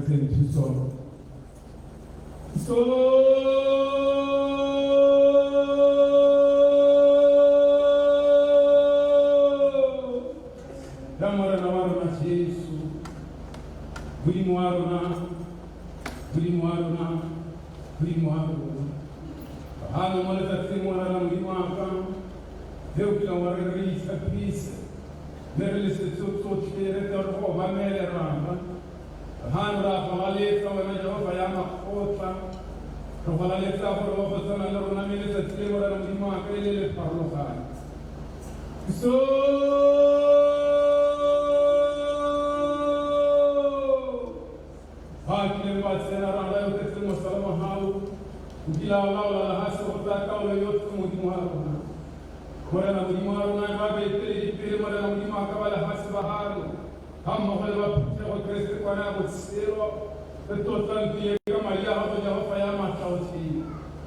Re thuso. So la Morena wa rona Jesu, Modimo wa rona, Modimo wa rona, Modimo wa rona. Gano mo letsatsing Morena Modimo wa ka, ge o kile wa re re itshepise, mme re lesetse tsotlhe re tle re go obamele Rara. Gano ra go laletsa wena Jehofa ya makgotla, re go laletsa gore o go tsena le rona mme letsatsi le Morena Modimo wa ka e le le farologane. So ba kileng ba tsena Rara yo tletseng mosa le mogau, o kile a laola lehatshe go tsaya taolo yotlhe Modimo wa rona. Morena Modimo wa rona ba baeteledipele Morena Modimo wa ka ba lehatshe ba gago ga mmogo le ba phuthego Keresete kwana ya botshelo re tlotla ntlo ye ka madi a gago Jehofa ya maatla otlhe.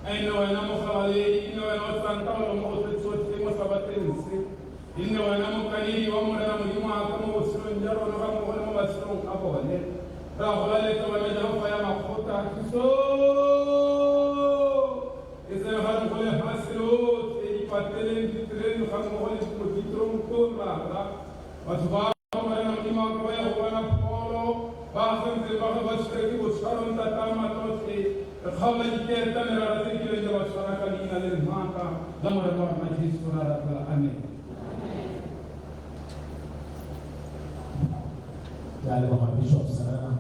A e nne wena mogalaledi, e nne wena o tsayang taolo mo go tse tsotlhe mo sabateng se. E nne wena mokanedi wa Morena Modimo wa ka mo botshelong jwa rona ga mmogo le mo matshelong a bone. Re a go laletsa wena Jehofa ya makgotla thuso e tsenegang go lefatshe lotlhe, dipateleng, diterene ga mmogo le diteronkong Rara. Batho ba Morena Modimo wa ka ba ya go bona pholo, ba santse ba ba tshwere ke botshwaro ntata matlotlhe. Re kgaola diketa merara tse di kileng tsa ba tshwara ka leina le le maatla la Morena wa rona Jesu ra rapela. Amen. Ke a leboga Bishop Serena.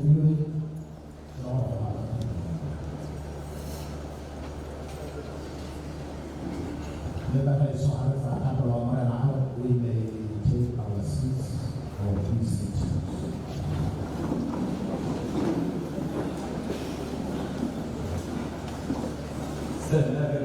Asifiwe. Tunaomba. We may take our seats or be seated. Amen.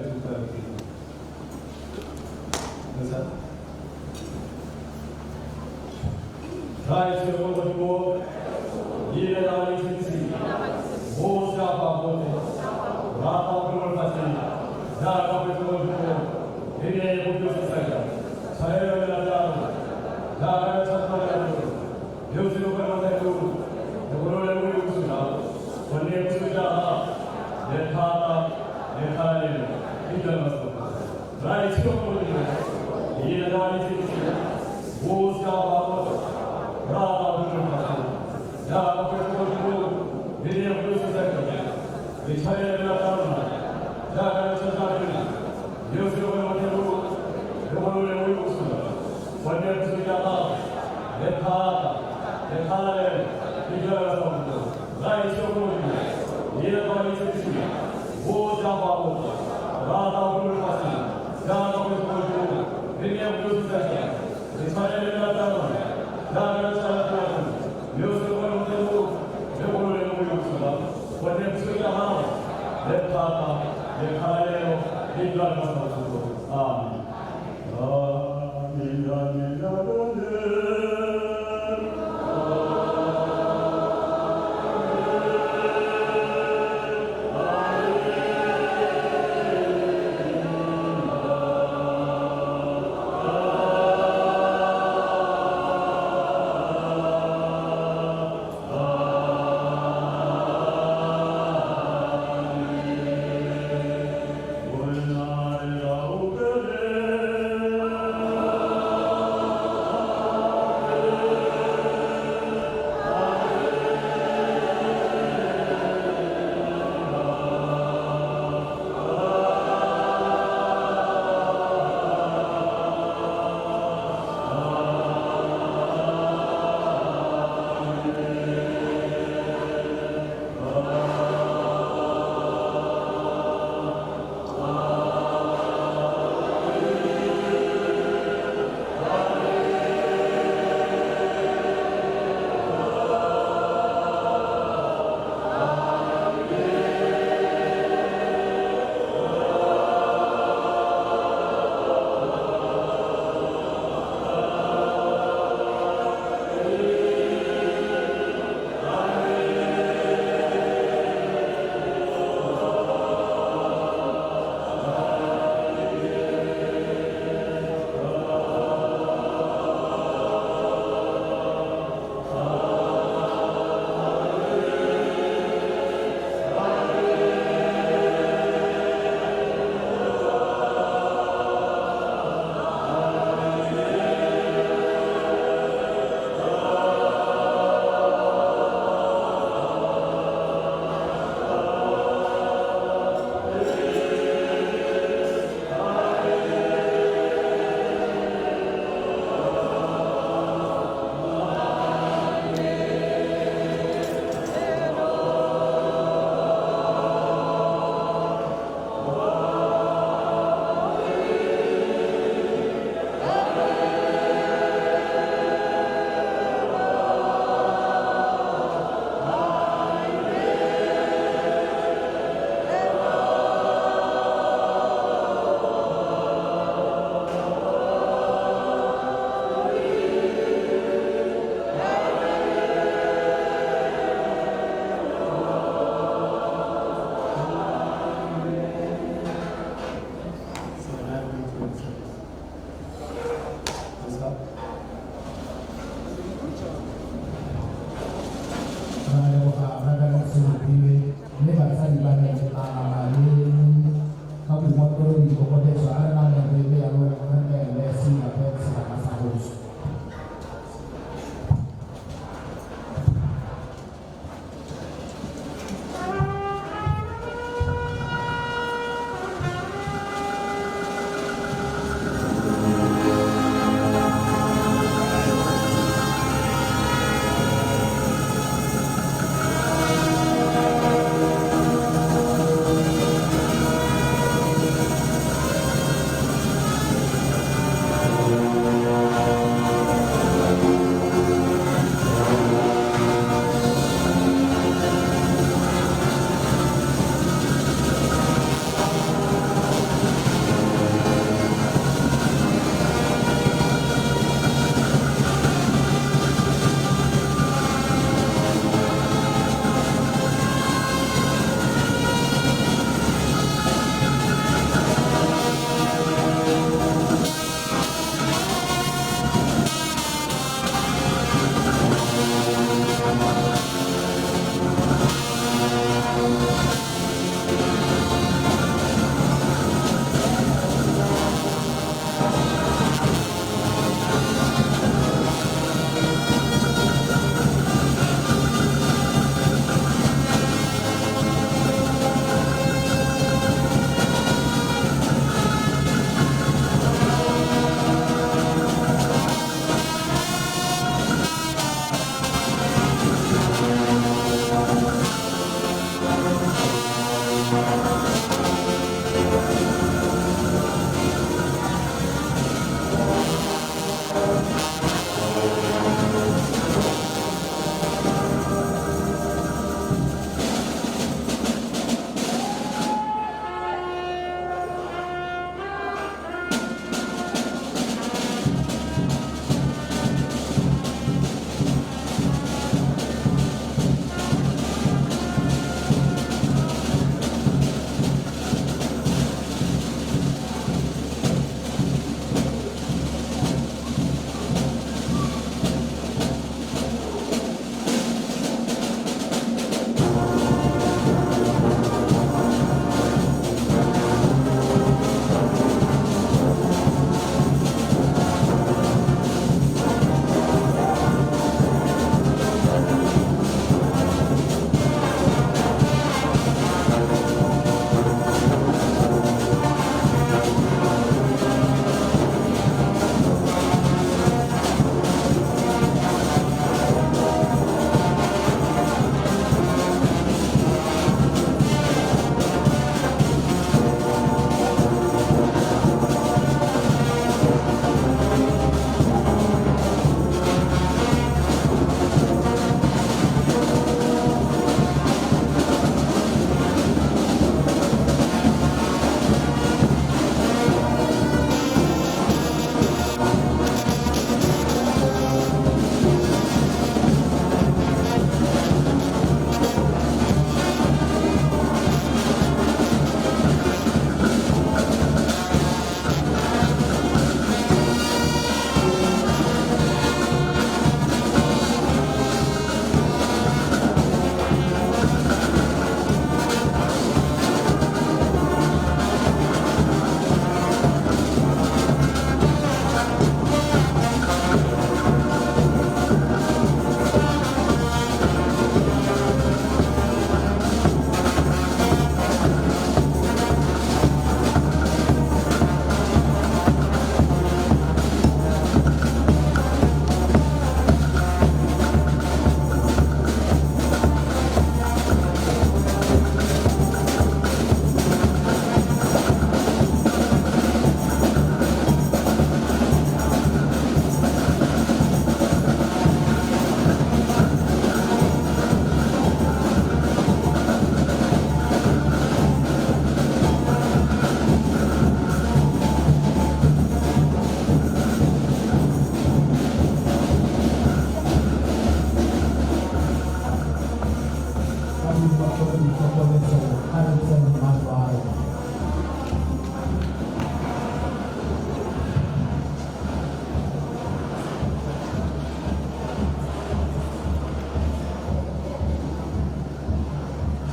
Modimo ba kgone go ikokobetsa a re tsene matlo a rona.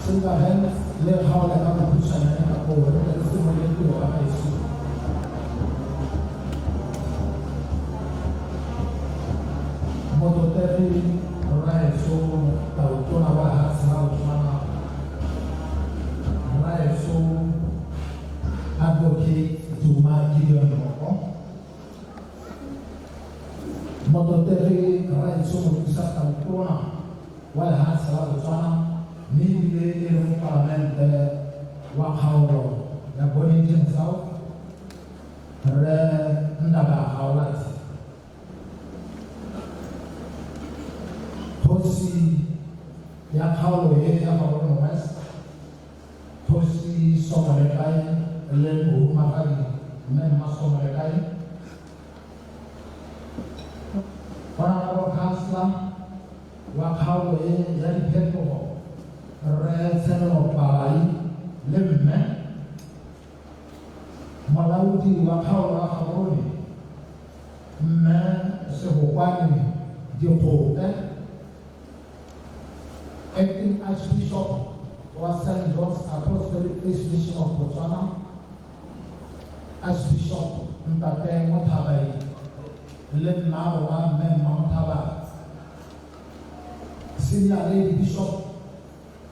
Silverhand le kgaole ka bokhutshwanyane ka koo re tle re simolole tiro ka gaetsho. Motlotlegi rraetsho Tautona wa lefatshe la Botswana, rraetsho Advocate Duma Gideon Boko, motlotlegi rraetsho Mothusa Tautona wa lefatshe la Botswana, mme ebile e le mopalamente wa kgaolo ya Bonnington South, Rre Ndaba Gaolathe. Kgosi ya kgaolo e ya Gaborone West, Kgosi Somolekae le mohumagadi Mme Mma Somolekae, Honorable Councillor wa kgaolo e ya Diphetogo, Rre Tshenolo Palai le mme, molaodi wa kgaolo ya Gaborone, Mme Sebokwane Dikgope, Acting Archbishop wa St. John's Apostolic Faith Mission of Botswana, Archbishop Ntate Mothabai le nna rona Mme Mma Mothabai, Senior Lady Bishop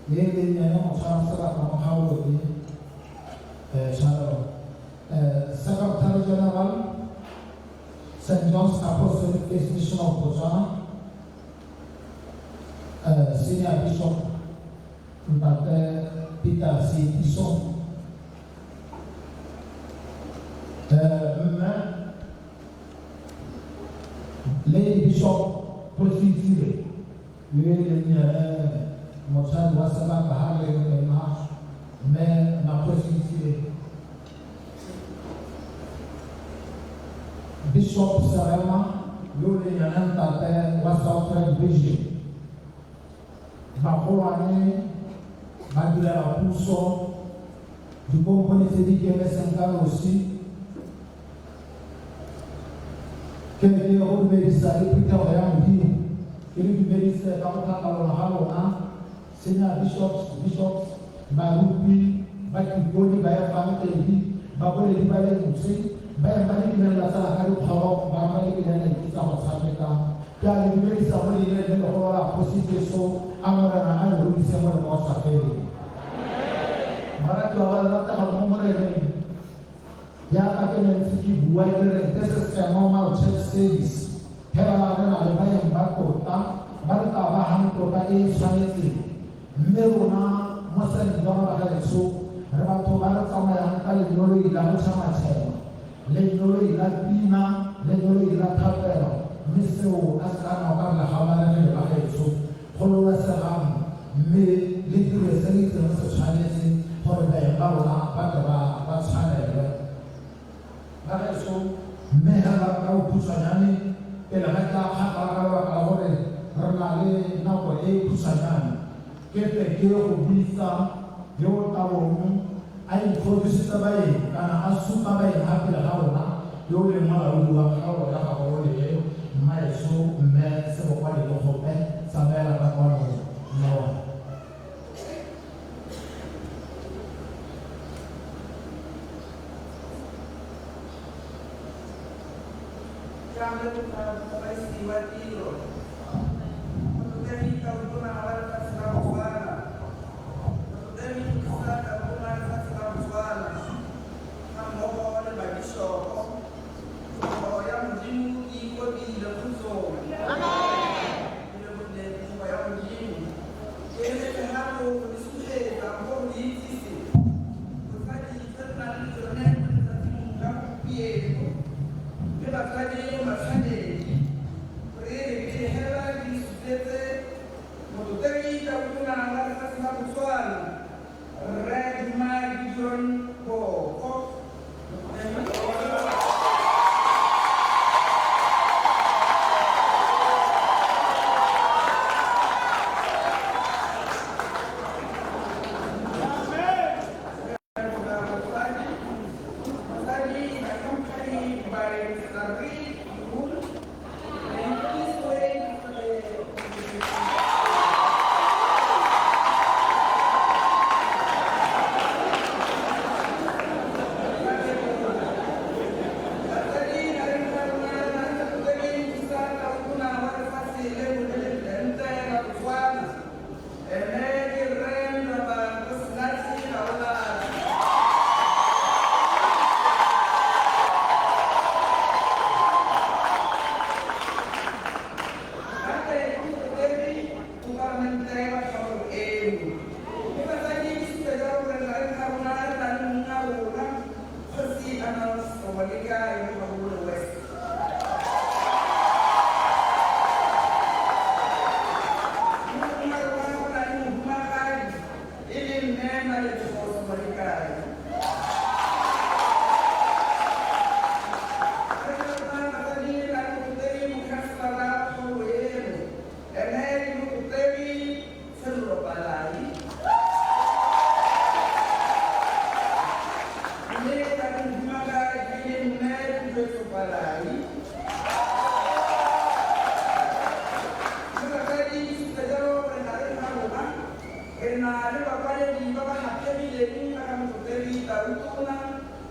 ye e leng ene motshwara sebaka mo kgaolong e, tshwarelo, Secretary General St. John's Apostolic Faith Mission of Botswana, Senior Bishop Ntate Peter Seitiso, mme Lady Bishop Kgositsile yo e leng ene motshwari wa sebaka ha le ena mme Makgositsile, Bishop Serema yo e leng ene ntate wa Southern Division, bagolwane ba direla puso, dikompone tse di ikemetseng ka nosi. Ke ne ke go dumedisa le phuthego ya Modimo, ke le dumedise ka go tlhakalona ga lona, senior bishops, bishops, baruti, batikoni, baefangedi, baboledi ba lentswe, ba ema le dumelela tsala ka dikgoro, ba ba le dinaledi tsa go tshameka. Ke a le dumedisa mo leineng le legolo la Kgosi Jesu, a Morena a le rudise molemo o sa feleng. Baratiwa ba le ratega mo Moreneng, jaaka ke ne ntse ke bua ke re this is a normal church service, fela re na le baeng ba tota ba re tla ba gang tota e e tshwanetseng. Mme rona mo St. John ba gaetsho re batho ba re tsamayang ka lenyoloi la botšhamatšhema, lenyoloi la pina, lenyoloi la thapelo, mme seo a se ka na o ka re le gamarele ba gaetsho, gololesegang mme le dire se le itseng se tshwanetse gore baeng ba rona ba tle ba tshwanelwe. Ba gaetsho, mme hela ka bokhutshwanyane pele ga tla kgakala ka lebaka la gore re na le nako e khutshwanyane, ke tle ke go bitsa yo o tlabong a introducetse baeng kana a supa baeng ga pele ga rona, yo o leng molaodi wa kgaolo ya Gaborone e, Mmaetsho Mme Sebokwane Dikgope. Tsamaela ka kwano mme wa. Ke a leboga motsamaisi wa tiro. Motlotlegi Tautona wa lefatshe la Botswana, Motlotlegi Mothusa Tautona wa lefatshe la Botswana, ga mmogo le babishopo, phuthego ya Modimo e ikobile khutsong. Ke lebogile phuthego ya Modimo. Ke emetse gape go le sugetsa mo go le itsise botsadi tse re nang le tsone mo letsatsing la gompieno, le batsadi matshwanedi gore e re pele hela di supetse Motlotlegi Tautona wa lefatshe la Botswana, Rre Duma Gideon Boko. Maletoso Molekae. Re tlotla batsadi la motlotlegi mokhanselara kgaolo eno, ene ke motlotlegi Tshenolo Palai. Mme tate mohumagadi le mme Kutlwetso Palai. Mme batsadi ke supa jalo gore gareng ga rona re na le bakwaledi ba ba haphegileng ba ga motlotlegi Tautona,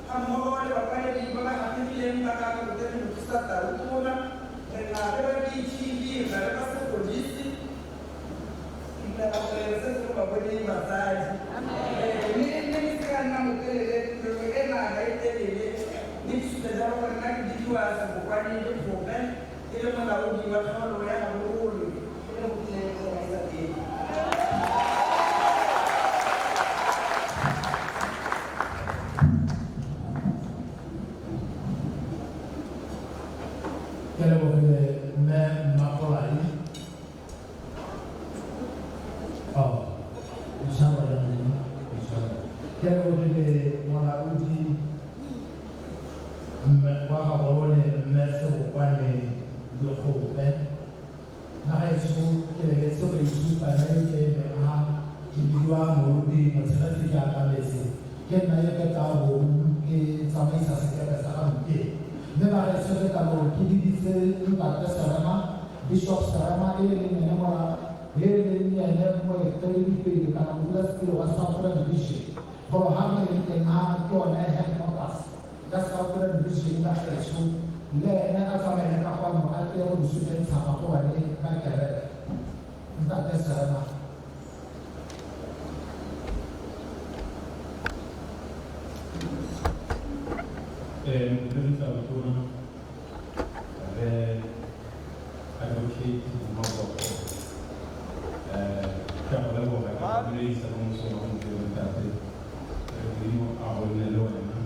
ga mmogo le bakwaledi ba ba haphegileng ba ga motlotlegi Mothusa Tautona. Re na le ba DTV, re na le ba sepodisi. Ke dumela gore re setse re ba bone batsadi. Mme mme ke se ka nna motelele, tirelo ena ga e telele. Mme ke supa jalo gore nna ke bidiwa Sebokwane Lekgope, ke le molaodi wa kgaolo ya Gaborone, ke le go tlileng go tsamaisa teng. Ke lebogile mme Mmapolai. Oh, itshwarelo Modimo, itshwarelo. Ke lebogile molaodi mme wa Gaborone mme Sebokwane Lekgope. Nagaetsho ke lebetse go itshupa nna yo ke emeng ha ke bidiwa Moruti Motshegetsi ke atametse. Ke nna yo ke tla bong ke tsamaisa sekepe sa gompieno. Mme bagaetsho ke tla bo ke biditse Ntate Serema, Bishop Serema e leng ene mola e leng ene moeteledipele kana modulasetilo wa Southern Region. Golo ha re leng teng ha ke one headquarters ya Southern Region bagaetsho, le ene a tsamaele ka kwano a tle go di supentsha bagolwane ba kereke. Ntate Serema. Motlotlegi Tautona, re Advocate Maboko, ke a go leboga, ke a go dumedisa mo mosong wa gompieno ntate. Re Modimo a go nne le wena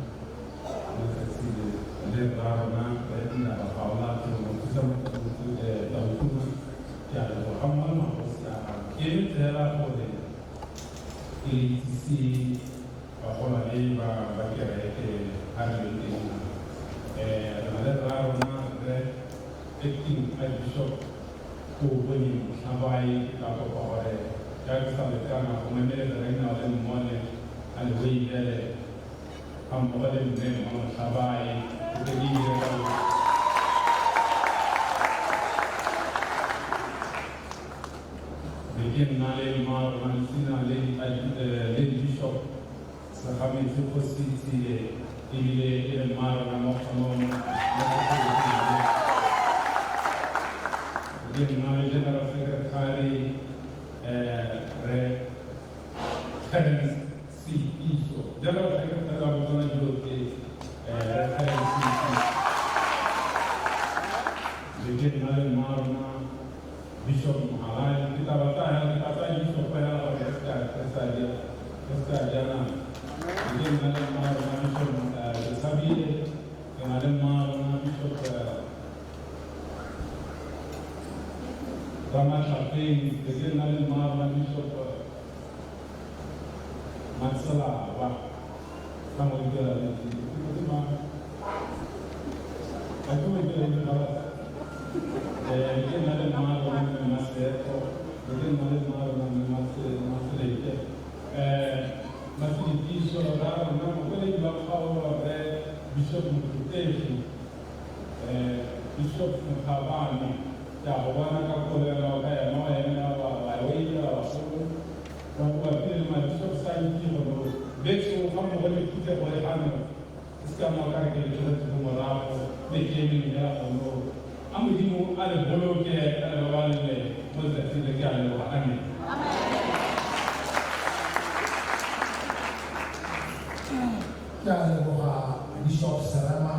mo letsatsi le le rra rona re Ndaba Gaolathe, mothusa Tautona, ke a leboga ga mmogo le magosi a gago. Ke eme fela gore ke le itsise bagolwane ba ba kereke ha re leng teng. Re na le rra rona rre acting Archbishop Koobonye Motlhabae, ke tla kopa gore jaaka ke sa lekana go mo emeletsa ka dinao le mmone a le weilele ga mmogo le mme Mma Motlhabae, ke tle ke dire ka bo be ke nna le mma rona Lesina Lady Bishop Segametsi Kgositsile, ebile e le mma rona mo mo mo go Ke nna le General Secretary Rre Terence Seeiso, General Secretary wa Botswana Jote Rre Terence Seeiso. Be ke nna le mma rona Bishop Mohalane. Ke tla ba tsaya, ke tla tsaya Bishop fela gore re seka re sa ja re seka ja nako. Be ke nna le mma rona Bishop Letshabile, ke na le mma rona Bishop Ramatlapeng, be ke nna le mma rona Bishop Matselaba. Ka mo dikela le ke ma a ke mo dikela le ba ke nna le mma rona mme Maseko, be ke nna le mma rona mme Maseleke. Matsedipiso ra rona mokwaledi wa kgaolo rre Bishop Motlotlegi Bishop Mokgabane, ke a go bona ka kolelo ka ema wa emela wa wa weila bagolo wa go bapile le ma Bishop Sankiro betso ga mmogo le phuthego e gano ke se ka mo ka re ke le tlogetse ko morago mme ke emeng fela gono. A Modimo a le boloke a le babalele mo letsatsing le, ke a leboga. Amen. Ke a leboga Bishop Serema,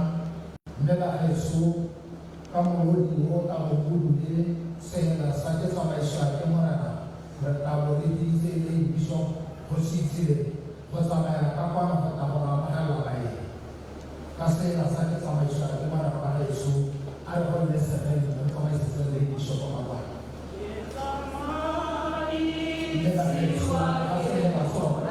mme bagaetsho ka molodi o ka bo o dule sehela sa ke tsamaiswa ke Morena, re tla bo re biditse le Bishop Kgositsile go tsamaela ka kwano go tla go re amogela baeng. Ka sehela sa ke tsamaiswa ke Morena bagaetsho, a re go nne seven re tsamaisetse le Bishop ka kwano. Mme bagaetsho ka sehela sone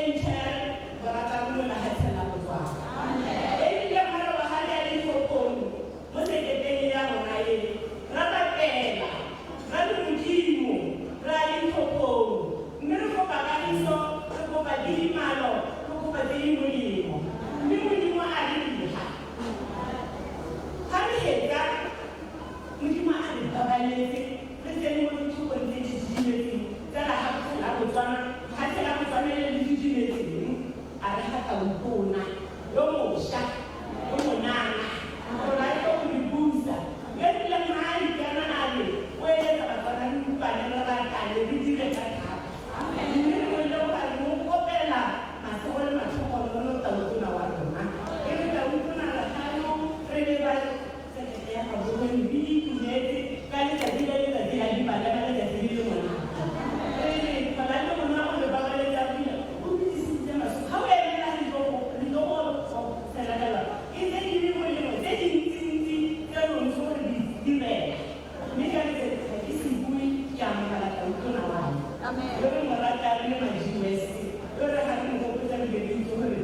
ntšha ya borataro mo lefatsheng la Botswana. E rile maloba ga re ya ditlhophong mo seketeng ya rona e, ra rapela, ra re Modimo, re ya ditlhophong, mme re kopa kagiso, re kopa tidimalo, re kopa tse di molemo. Mme Modimo a re diga. Ga re fetsa, Modimo a re babaletse, re tsene mo ditlhophong tse di didimetseng tsa lefatshe la Botswana, lefatshe la Botswana le le didimetseng, a re ga Tautona yo mošwa, yo monana, gore a tlo go re busa. Yo rileng ga a ikana a re o eletsa Batswana re utlwane, re ratane, re dire ka thata. Mme re mo leboga, re mo kopela masego le matlhogonolo Tautona wa rona. E re Tautona re gano re leba sekete ya Gaborone re itumetse ka letsatsi le letsatsi la dipalema letsatsi le le monate. Re re tlhola le rona o re babaletsa pila, o tlisitse masego. Ga o emela re tlo go senabelwa ke tse di le molemo tse dintsintsi tse re ntse re di direla. Mme ka letsatsi ga ke se bue, ke amogela Tautona wa me. Yo re mo ratang re le ma-G West, yo re ga re mo gopotsa re be re itse gore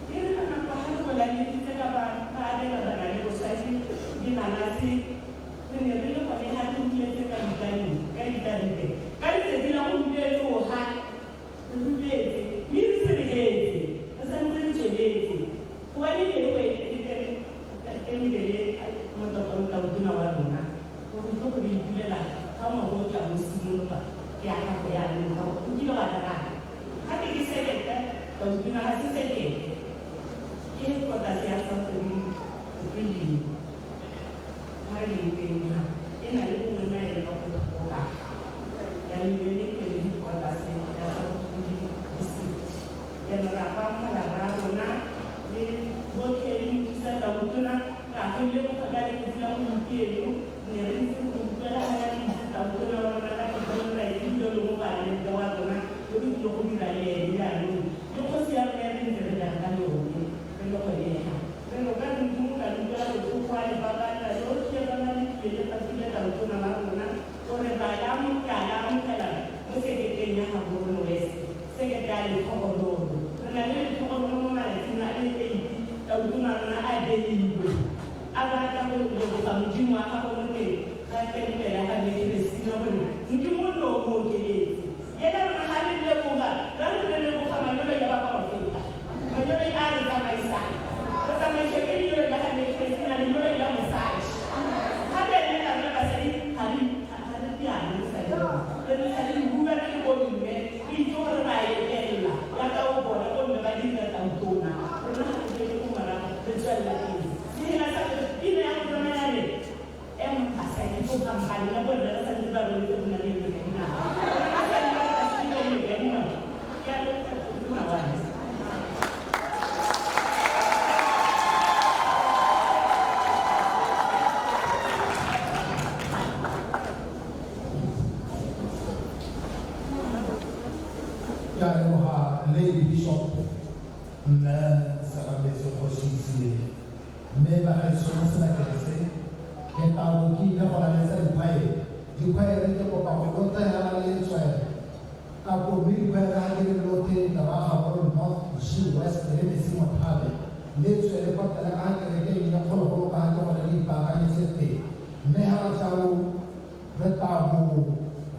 e re ka nako ga re bolaleditse ka ba ba abela bana le bosadi dinanase, re ne re le gone ga re utlwetse ka ditane, ka ditarete. Ka letsatsi la gompieno ga re utlwetse, mme re se re hetse, re santse re tsweletse. Gobane ke le go etelele motlotlo Tautona wa rona, gore o tlo go re itulela ga ngwaga o tla mo simologa ke ya gago yaanong, ka gore o kile wa rerang. Gape ke sekete, Tautona ga se sekete, ke headquarters ya South Rileng. Ga re leng teng ha, e na le bongwe maele ba go tlhoka. Jaanong yone ke yone headquarters ya South Rileng District. Jaanong ra go amogela rra rona le botlhe le mothusa Tautona, ra go leboga ka letsatsi la gompieno, ne re ntse go utlwela ga re itse Tautona wa rona ka Gaborone, ra itse ebile le mopalamente wa rona yo re tlile go dira le ene jaanong. Le kgosi ya rona re ntse re bereka le yone, re le gone ga. Re re ka Modimo ka re utlwela botlhoko a le babalela lotlhe ba ba letlile le fatile Tautona wa rona gore ra le amogela mo seketeng ya Gaborone West, sekete ya letlhogonolo. Re na le letlhogonolo mo malatsing a le 8 Tautona rona a beilwe. A batla go leboga Modimo wa gagwe mo teng ga tempele ya ga Mme Christina gore Modimo o ne o mo okeletse. Yena rona ga re leboga, ra re re leboga manyolo ya baporofeta, manyolo a re tsamaisang. Re tsamaiswa ke lenyolo la ga Mme Christina, lenyolo la mosadi. Gape ene rona basadi ga re piane mosadi rona. Re ntsha le lehuba re le bo mme, re itse gore ra etelela jaaka o bona bo mme ba dira Tautona. Rona ga re boele ko morago, re tswelela pele. Sehela sa pina ya go tsamaya re basadi ko kampane ya borre ba santse ba robetse go na le yone ka dinao. Rona basadi ba re ka se dire ka dinao. Ke a leboga Tautona wa me. Ke a leboga Lady Bishop Mme Segametsi Kgosi Mme bagaetsho mo sebakeng se, ke tla bo ke ile go laletsa dikhwaere. Dikhwaere ke kopa go lotha hela le tswele ka ko, mme dikhwaere ga ke re lothe le ra Gaborone North, G West le Metsi Mothabe le tswele kwa pele ga kereke e ile kgologolo ka ga ke gone le ipaakanyetse teng. Mme ga re tla bo re tla bo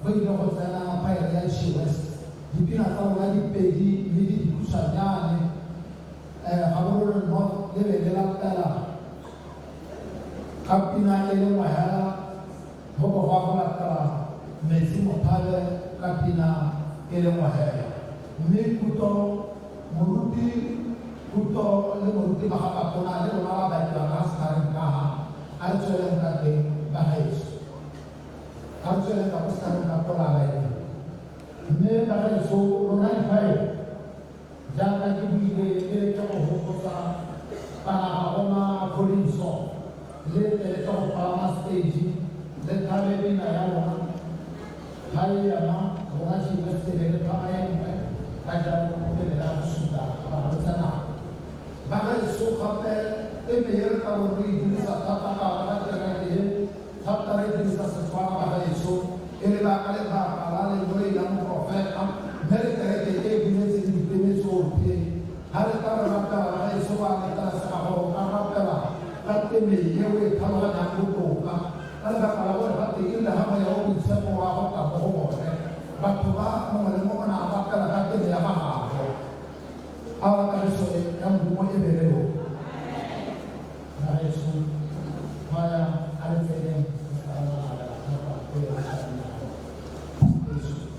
go ile go tsena khwaere ya G West, dipina tsa rona di pedi mme di dikhutshwanyane. Gaborone North le be le latela ka pina e le nngwe hela, go bo gwa go latela Metsi Mothabe ka pina e le nngwe hela. Mme Kuto, moruti Kuto le moruti Magakatona le lona la baekiwa ka setlhareng ka ha, a re tsweleng ka teng bagaetsho. A re tsweleng ka ko setlhareng ka ko la baekiwa. Mme bagaetsho lona dikhwaere, jaaka ke buile e re ke go gopotsa bana ga gona Collins le tle le tle go palama stage le thabe pina ya lona ga e ema rona G West be re thama e nngwe ka jalo pele la go suta ba go tsena. Bagaetsho gape teme ye re tla bong re e dirisa thata ka ka kereke ye thata re dirisa Setswana bagaetsho e le ba ka lebaka la lengeloi la moprofeta mme le kereke e buletseng diteme tsotlhe. teme e o e tlhaloganyang botoka ka lebaka la gore ba teng le ga moya o boitshepo wa go tla mo go bone batho ba mongwe le mongwe na ba rapela ka teme ya gagabo a ba kagiso ya Modimo e be le lona. Bagaetsho, khwaya a re tseneng re tla abela thata e re tla Jesu.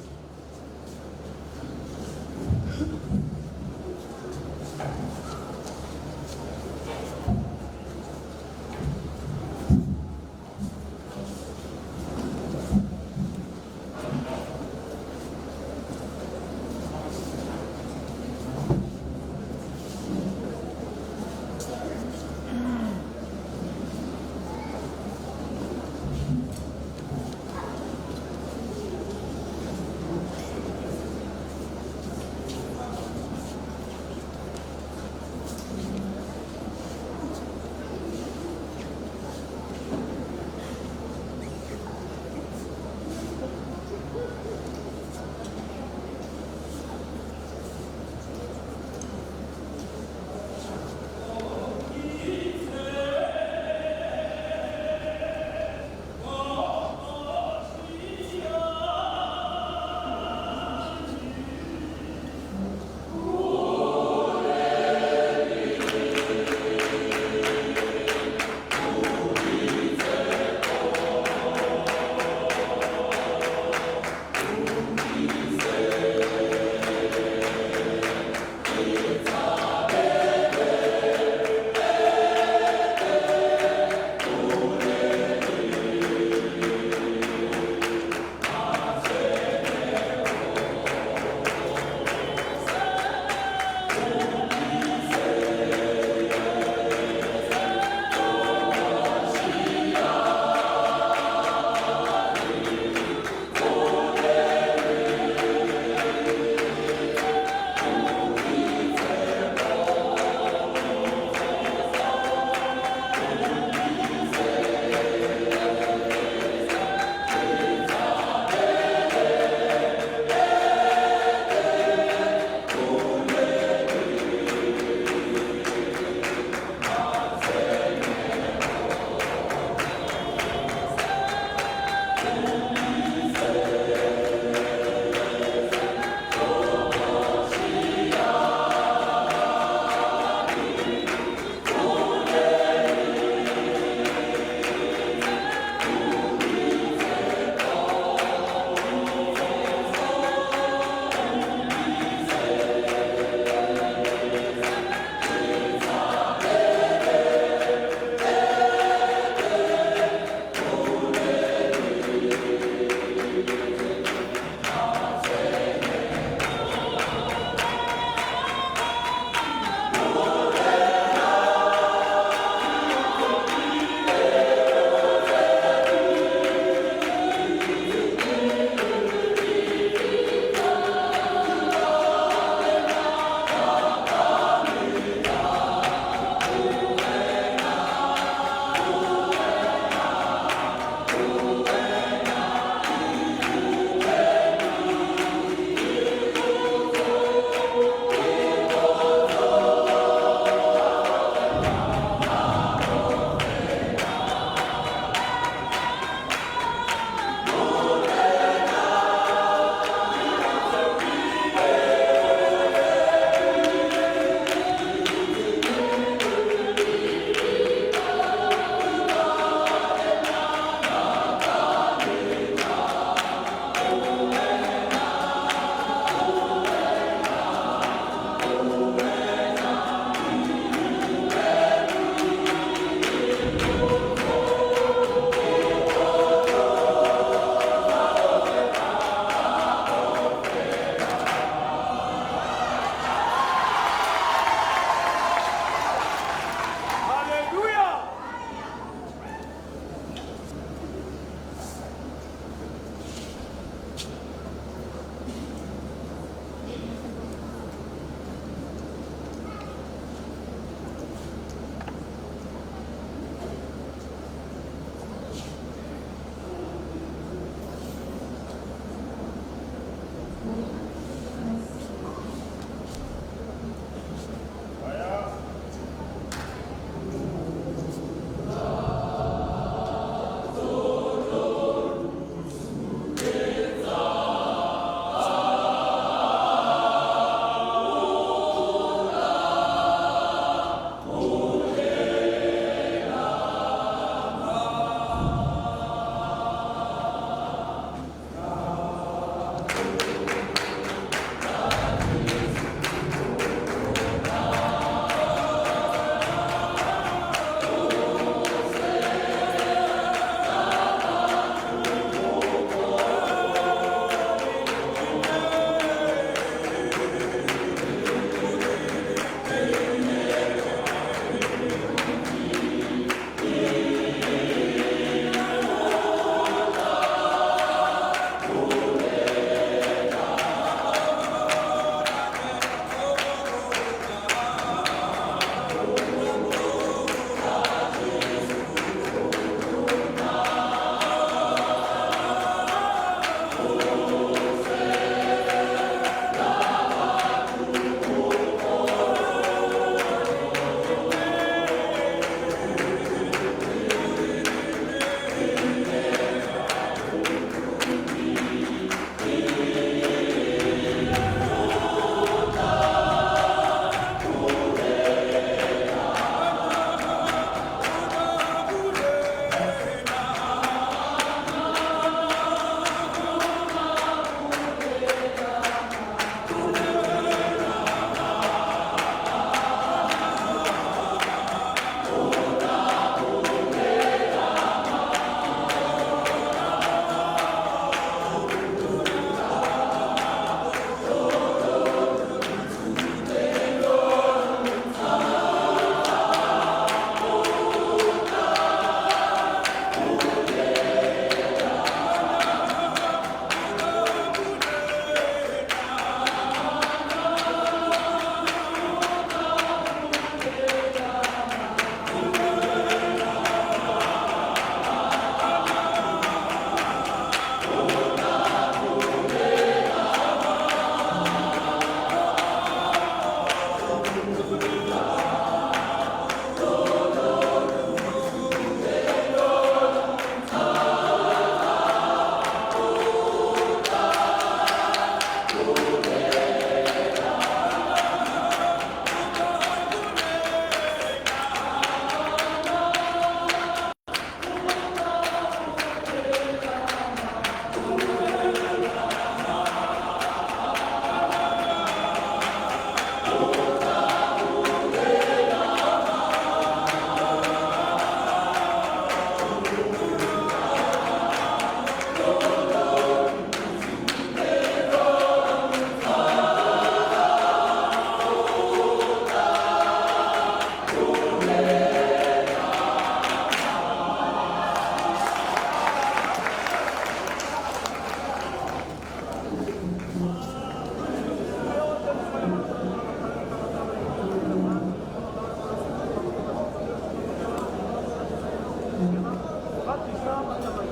thusa batsamai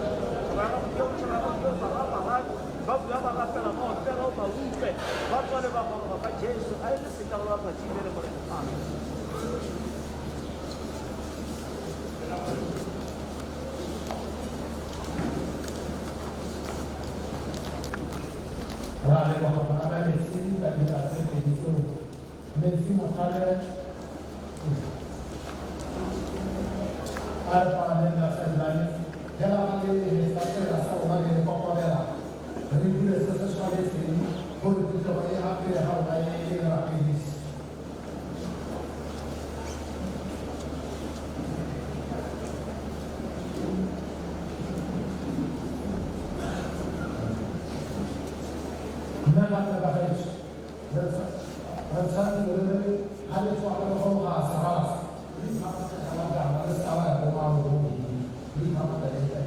ba bua ba rapela ba opela o ba utlwe ba tswale ba goroga ka Jesu a e le sekalo wa tsatsi le le Morena. Amen. Ra leboga bana ba metsi ka dira tse pedi tseo metsi mogale a re palameng la sendane fela ga le hetsa tsela sa rona le le kokobela re dire se se tshwanetseng gore phuthego e ga pele ga rona e e rapedise. Mme gape bagaetsho re tshwanetse re re ga le tswa re goroga serala re iphapatlhela re se ka ba ya ko maalong re iphapatlhele ka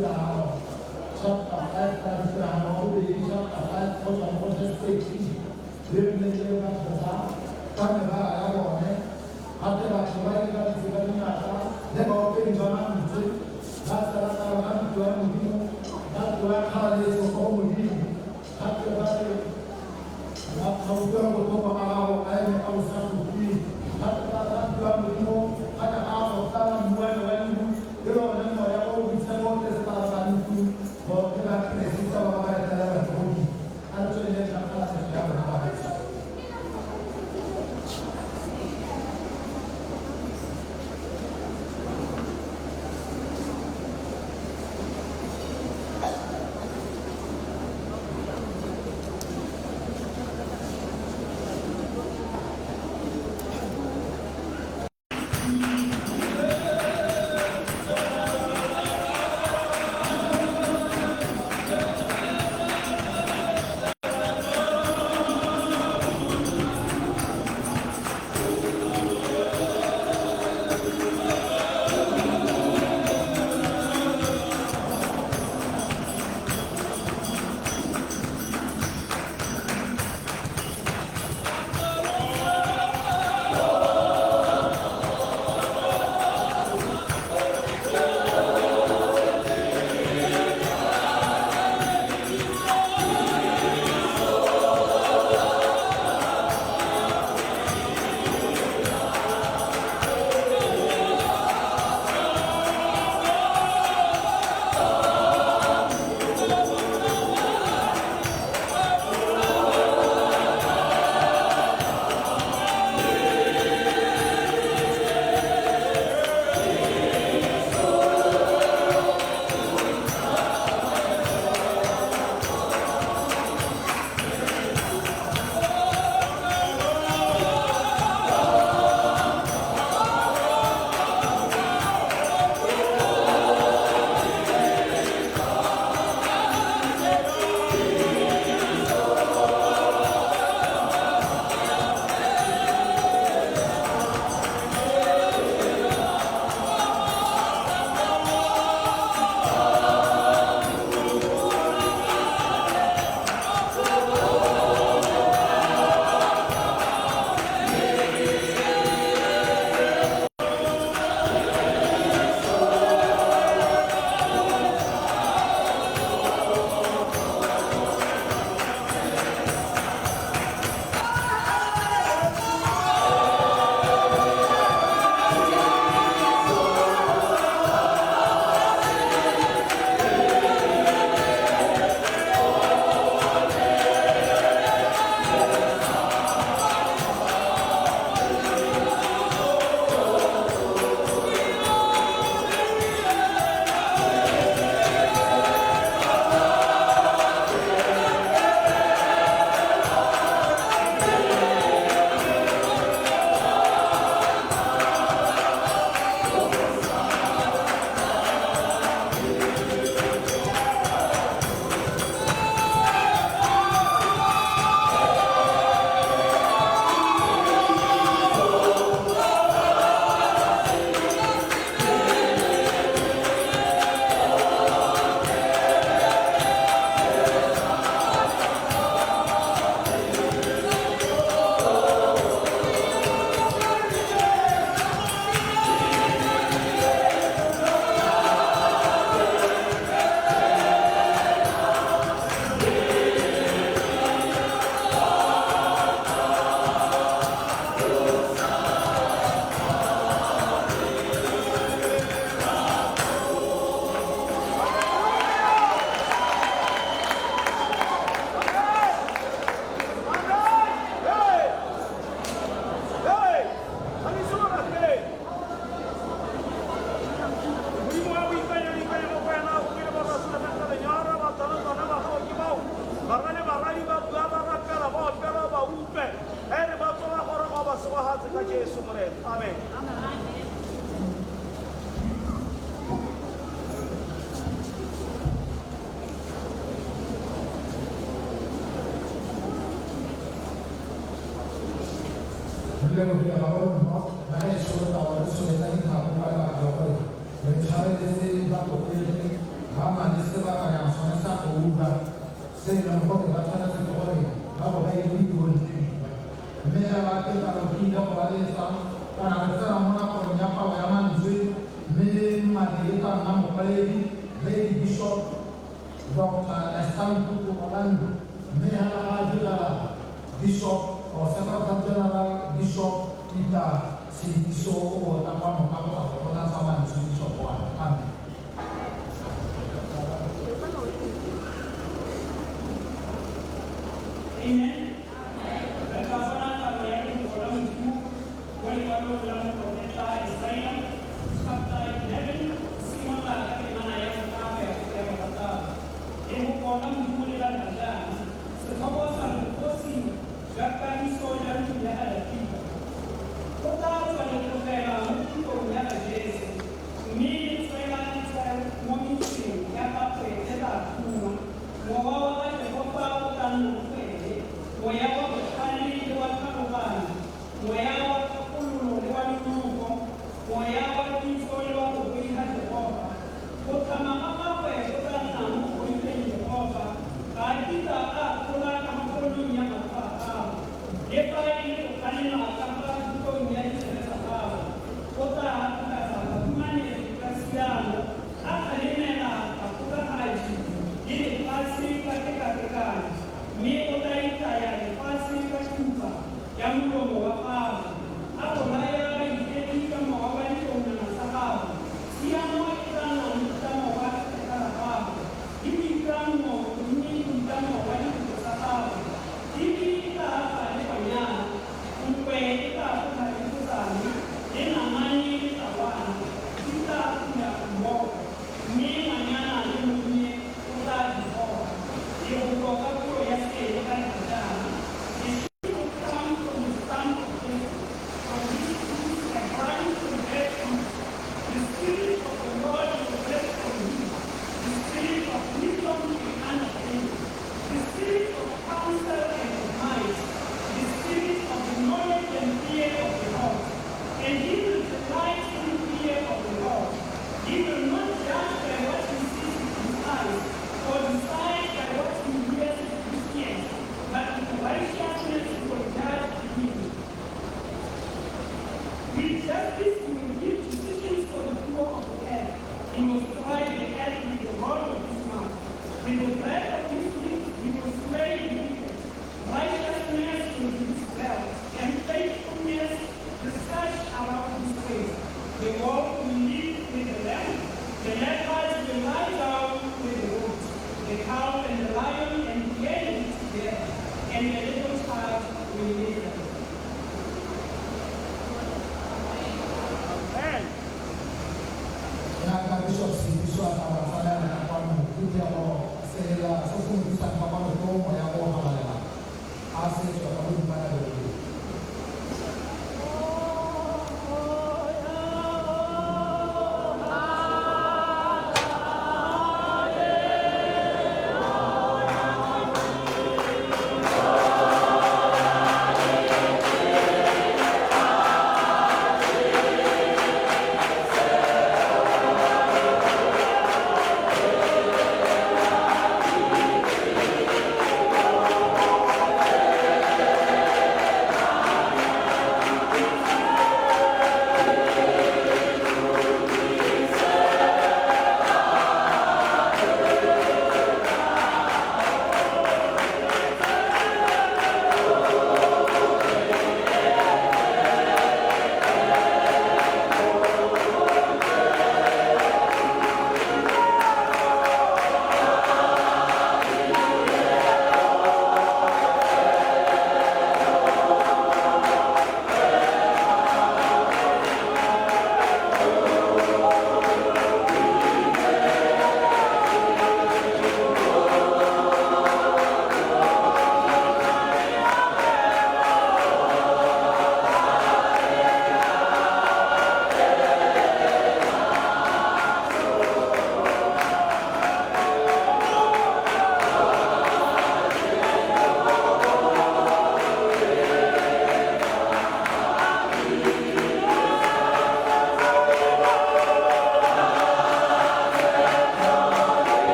Ditiragalo chapter 5 ka Ditiragalo wa bobedi chapter 5 go tswa mo go verse 13 le nne le batho ba ka mebala ya bone gape batho ba ile ba tletse ka dinatla le baopedi ba mantswe ba tsala-tsala ka ntlo ya Modimo ba tloa kgalaletso ko go Modimo gape ba re ba utlwela botlhoko ga gago a eme a o sa khutleng gape ba ba ntlo ya Modimo ga ka a go tlala mmuane wa lehu le lone moya o o boitshepo o tletse ba ntlo botlhe ba Keresete ba ba etelela godimo a re tsweleleng ka kgalaletso ya rona bagaetsho. Lebogile gagolo bagaetsho re tla re tsholetsa ditlhako ka lebaka la gore re tshwareletse batlotlegi ba gore ba tshwanetse ke gore ba bo ba ile ditirong tse dingwe. Mme hela ke tla ke ile go ba letsa kana re tsena mo nakong ya palo ya mantswe, mme mmadi e tla nna mokwaledi Lady Bishop Dr. Esther Ntutu Orlando, mme hela ga a direla Bishop or Secretary General Bishop Peter Seeiso o tla kwano ka go tla go kgothatsa mantswe Bishop wa. Amen. Amen. Re tla bona palo ya lefoko la Modimo mo lekwalong la moprofeta Isaia chapter 11, simolola ka temana ya botlhano ya ya borataro. Lefoko la Modimo le batla jaana: setlhogo sa re bogosi jwa kagiso jwa ntlo ya ga Dafita. Go tla tswa letlogela mo thutong ya ga Jese, mme le tswela le tswa mo metseng ya gagwe e tla thungwa. Mowa wa ga Jehofa o tla nna mo go ene, moya wa botlhale le wa tlhaloganyo, moya wa kgakololo le wa nonofo, moya wa kitso le wa go boifa Jehofa. Go tlhama ga gagwe go tla nna mo go boifeng Jehofa, ga a kitla a tlola ka mo ponong ya matlho a gagwe, le fa e le go kganela ka fa thutong ya ditsebe tsa gagwe. O tla tokafatsa bahumanegi ka tshiamo, a kgalemela bakgokagadi le lefatshe ka tekatekano, mme o tla itaya lefatshe ka thupa ya molomo wa gagwe, a bolaya baikepi ka mowa wa dipounama tsa gagwe. Tshiamo e tla nna moitlamo wa letheka la gagwe, le boikanyo mme boitlamo wa dikobo tsa gagwe. Tshipi e tla aga le kwanyana, nkwe e tla fofa le kgotsane, le namane le tawana di tla fula mmogo, mme ngwanyana le monnye o tla di goga. Lefoko ka puo ya Seele ka jaana: The seed will come from the stump of Jesse, from his roots a branch will bear fruit. The Spirit of the Lord will rest on him, the Spirit of wisdom and understanding, the Spirit of counsel and of might, the Spirit of the knowledge and fear of the Lord. And he will delight in the fear of the Lord. He will not judge by what he sees with his eyes, or decide by what he hears with his ears, but with righteousness he will judge the needy. With justice he will give decisions for the poor of the earth. He will strike the earth with the rod of his mouth. With the breath of his lips he will slay the wicked. Righteousness will be his belt, and faithfulness the sash around his waist. The wolf will live with the lamb, the leopard will lie down with the goat, the cow and the lion and the hyena together, and the little child will lead them. Amen. Jaaka Bishop Seeiso a tla ba tsamaela ka kwano, phuthego sela se se mo tlisang ka kwano ke moya o o halalelang, a se tswa ka godimo ga leloko. Amen.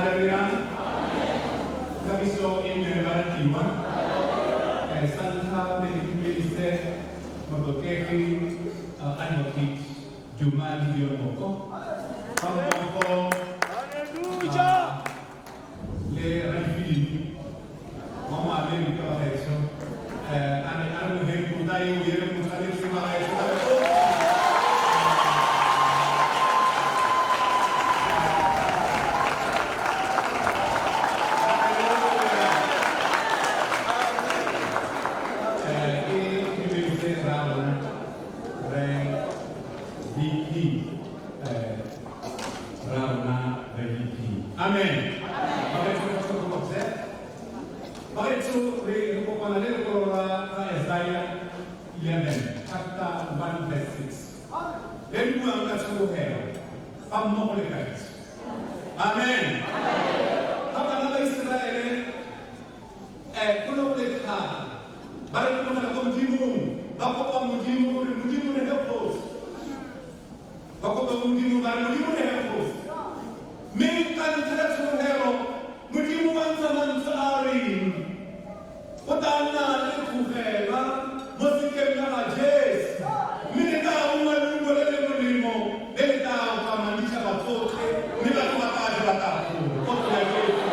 Haleluya. Kagiso e nne le baratiwa. Sa ntlha pele ke dumedise motlotlegi Advocate Duma Gideon Boko ga mmogo le Radifilipi wa mo Amerika bagaetsho, a re a re moheng tlotla eo e re mo tshwanetseng bagaetsho. Ke dumedise rra rona re VP, rra rona re VP. Amen. Bagaetsho, re tlhokometse. Bagaetsho, re kopana le lekwalo la ga Isaiah 11 chapter 1 verse 6 le le buang ka tshologelo ga mmogo le kagiso. Amen. Ga bana ba Iseraele go ne go le thata, ba re tlogela ko Modimong, ba kopa Modimo gore Modimo re he kgosi. Ba kopa Modimo ba re Modimo re he kgosi, mme ka ntlha ya tshologelo Modimo wa ntsha mantswe a reng go tla nna le tlogela mo sekeng la ga Jesu, mme le tla ungwa leungo le le molemo le le tla okamang ditšhaba tsotlhe, mme batho ba tla ja ba tla kgora. Kotlo ya Jesu.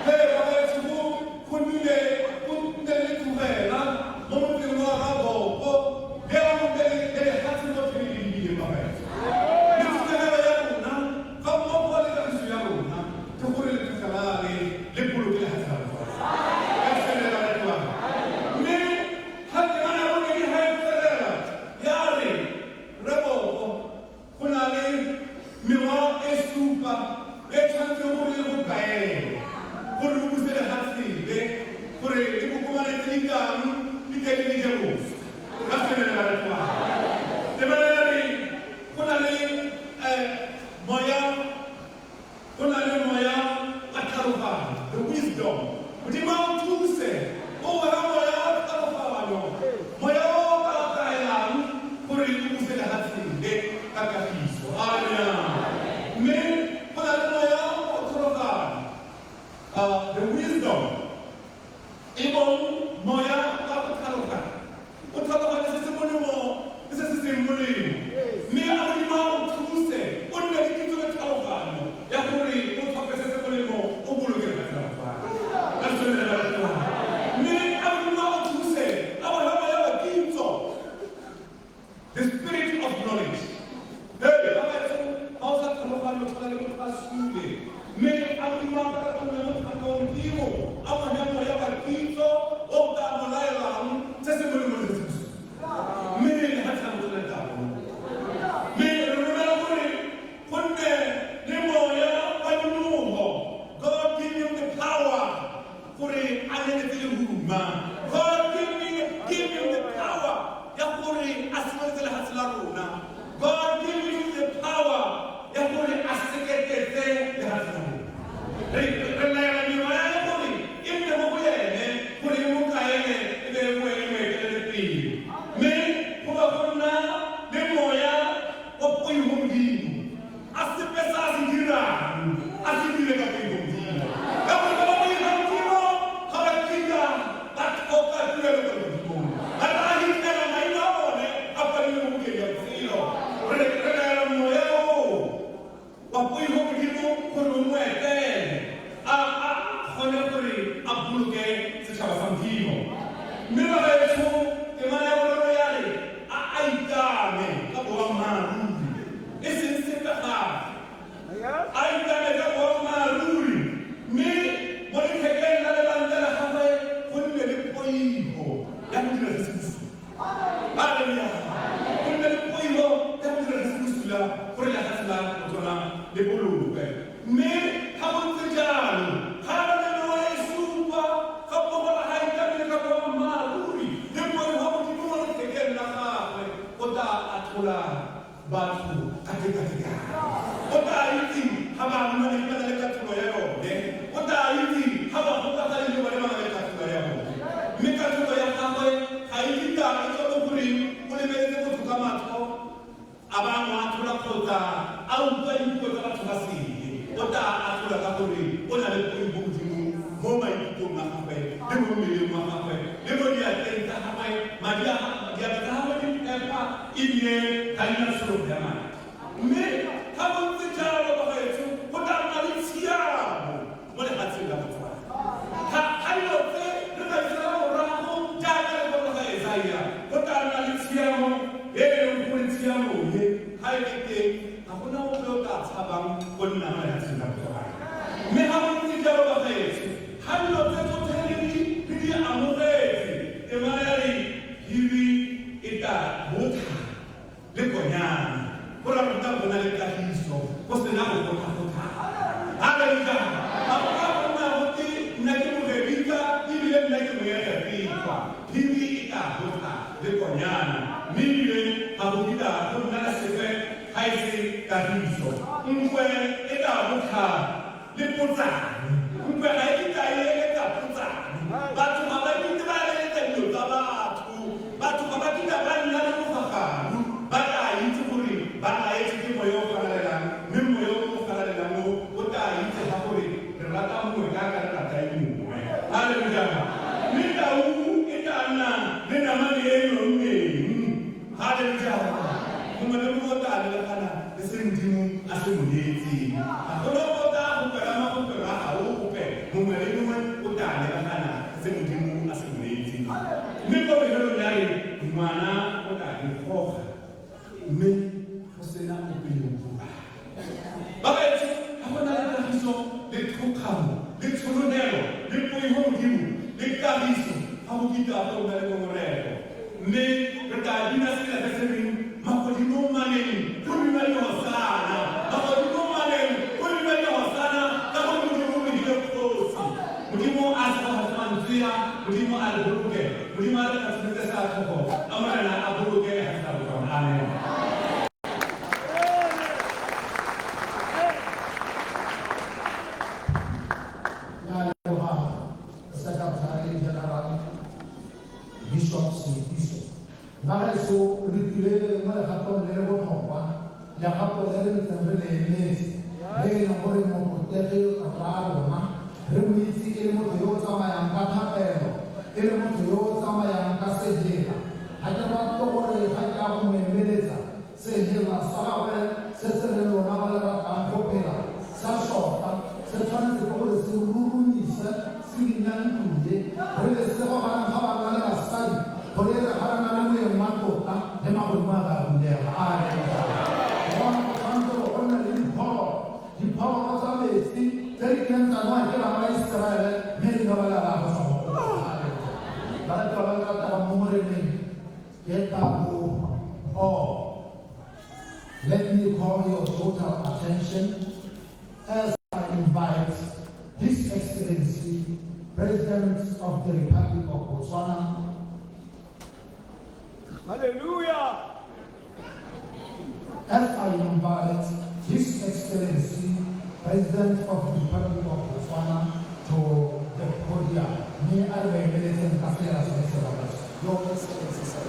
He bagaetsho, go nnile go nne le tlogela mo motseng wa ga Boko le le le lefatshe lotlhe le le lebileng bagaetsho. Mme tshologelo ya rona ga mmogo le kagiso ya rona ke gore le tlogela le boloke lefatshe la lefatshe. Ka tswelela baratiwa. Mme ga temana ya bobedi ga e tswelela ya re re Boko go na le mewa e supa e tshwanetseng gore e go kaele gore o buse lefatshe le gore dikokomane tse di tlang di tle di je boswa. Ka tswelela baratiwa. Temana ya re go na le moya, go na le moya wa tlhaloganyo, the wisdom. Modimo a o thuse o wena moya wa tlhaloganyo, moya o ka kaelang gore o buse lefatshe le ka kagiso. Amen. Mme go na le moya wa tlhaloganyo, the wisdom, e bong moya wa go tlhaloganya, o tlhaloganya se se molemo le se se seng molemo. Mme a Modimo a o thuse o nne le kitso le tlhaloganyo ya gore o tlhophe se se molemo, o boloke lefatshe la Botswana. Ka tswelela baratiwa. Mme a Modimo a o thuse a bona moya wa kitso, the spirit of knowledge. Hey, bagaetsho, ga o sa tlhaloganye o tshwana le motho a sule. Mme a Modimo a ka gonne mo tlhaka wa Modimo a mo nea moya wa kitso o tla mo laelang se se molemo le se se bosula, mme lefatshe la Botswana le tla boloka. Mme re romela gore go nne le moya wa nonofo. God give him the power gore a nyeletse lehuma. God give him the power ya gore a sireletse lefatshe la rona. God give him the power ya gore a seketetse lefatshe la rona. Re laela meoya ya gore e nne mo go ene gore e mo kaele e be e mo e mo etelele pele. Mme go ba go nna le moya wa poifo Modimo, a sepe se a se dirang a se dire ka poifo Modimo, ka gore ba ba boifa Modimo ga ba kitla ba tlhoka tuelo kwa legodimong, ba tla fitlhela maina a bone a kwadilwe mo bukeng ya botshelo. Re laela moya o wa poifo Modimo gore o mo etele a kgone gore a boloke setšhaba sa Modimo. Mme bagaetsho, temana ya boraro ya re a ikame ka boammaaruri, e seng sepe gape, a ikame ka boammaaruri, mme mo lethekeng la lebanta la gagwe go nne le poifo ya go dira se se bosula. Halleluja. Go nne le poifo ya go dira se se bosula gore lefatshe la Botswana le bolokwe. Mme ga go ntse jalo, ga ba ne mewa e supa ga mmogo le ga ikamile ka boammaaruri le poifo Modimo mo lethekeng la gagwe, o tla atlhola batho ka tekatekano. O tla itse ga ba humanegi ba na le katlholo ya yone. O tla itse ga ba gokagane le bone ba na le katlholo ya bone. Mme katlholo ya gagwe ga e kitla e tswa mo goreng o lebeletse motho ka matlho a ba a mo atlhola kgotsa a utlwa dipuo tsa batho ba sele. o tla atlholwa ka gore o na le poifomodimo mo maikutlong a gagwe le mo mmeleng wa gagwe le mo diatleng tsa gagwe. Madi a diatla tsa gagwe di phepa ebile ga di na tshologo ya madi. Mme ga go ntse jalo, bagaetsho, go tla nna le tshiamo mo lefatsheng la Botswana. Ga ga dilo tse re ka di sala morago jaaka lekwalo la ga Esaia, go tla nna le tshiamo e e leng gore tshiamo e ga e le teng ga gona ope o tla tshabang go nna mo lefatsheng la Botswana. Mme ga go ntse jalo, bagaetsho, ga dilo tse tsotlhe re di re di amogetse, temana ya re phiri e tla botha le konyana, go ra go tla bona le kagiso go sena go gotha-gothana. Haleluja! Ga go ka go nna go te nna ke Mogerika ebile nna ke Moegepetwa. Phiri e tla botha le konyana, mme ebile ga go kitla go nna le sepe ga e se kagiso. Nkwe e tla botha le potsane. Nkwe ga e kitla e eletsa potsane. Batho ga ba kitla ba eletsa dilo tsa batho. Batho ga ba kitla ba nna le mogagaru. Ba tla itse gore ba laetswe ke Moya o Galalelang, mme Moya o o Galalelang o o tla itse ga gore re rata mongwe jaaka re rata e mongwe. Haleluja! Mme tau e tla nna le namane e e nonneng. Haleluja! Mongwe le mongwe o tla lebagana le se Modimo a se mo neetseng. Ga go na ope o tla go kwelama go kwelwa ga ope. Mongwe le mongwe o tla lebagana le se Modimo a se mo neetseng. Mme kwa bofelong ya re, Ngwana o tla di goga, mme go sena ope yo o buang. Bagaetsho, ga go na le kagiso le thokgamo le tsholofelo le poifo Modimo le kagiso, ga go kitla go nna le ngongorego. Mme re tla bina sela se se reng, Magodimong maneng go binwa dihosana, magodimong maneng go binwa dihosana, ka gore Modimo o medile kgosi. Modimo a segofatse mantswe a, Modimo a re boloke, Modimo a re tlhatswetse sa tlhogo, a Morena a boloke lefatshe la Botswana. Amen. Ke a leboga Secretary General Bishop Seitiso. Bagaetsho, re tlile mo legatong le le botlhokwa, legato le re ntseng re le emetse, le e leng gore motlotlegi rraarona re mo itse e le motho yo o tsamayang ka thapelo, e le motho yo o tsamayang ka sehela. Ga ke rate gore ga ke a go mo emeletsa, Sehela sa gagwe se se reng lona ba le ratang go phela sa šota, se tshwanetse ke gore se rurumise se bina ntlo ye. Re lesego gareng ga banna le basadi gore e re ga re na le moeng wa tlotla le magodimo a ka bulega. Amen. Gona go tshwanetse gore go nne le diphororo, diphororo tsa metsi tse di kileng tsa nowa ke bana ba Iseraele mme di ba balela go tswa mo go bona. Haleluja. Baratwa ba le rategang mo Moreneng, Ke tla go all. Let me call your total attention as I invite His Excellency, President of the Republic of Botswana, Hallelujah. As I invite His Excellency, President of the Republic of Botswana, to the podium. Mme a re ba emeletseng ka sela sone se ba Your Excellency, sir.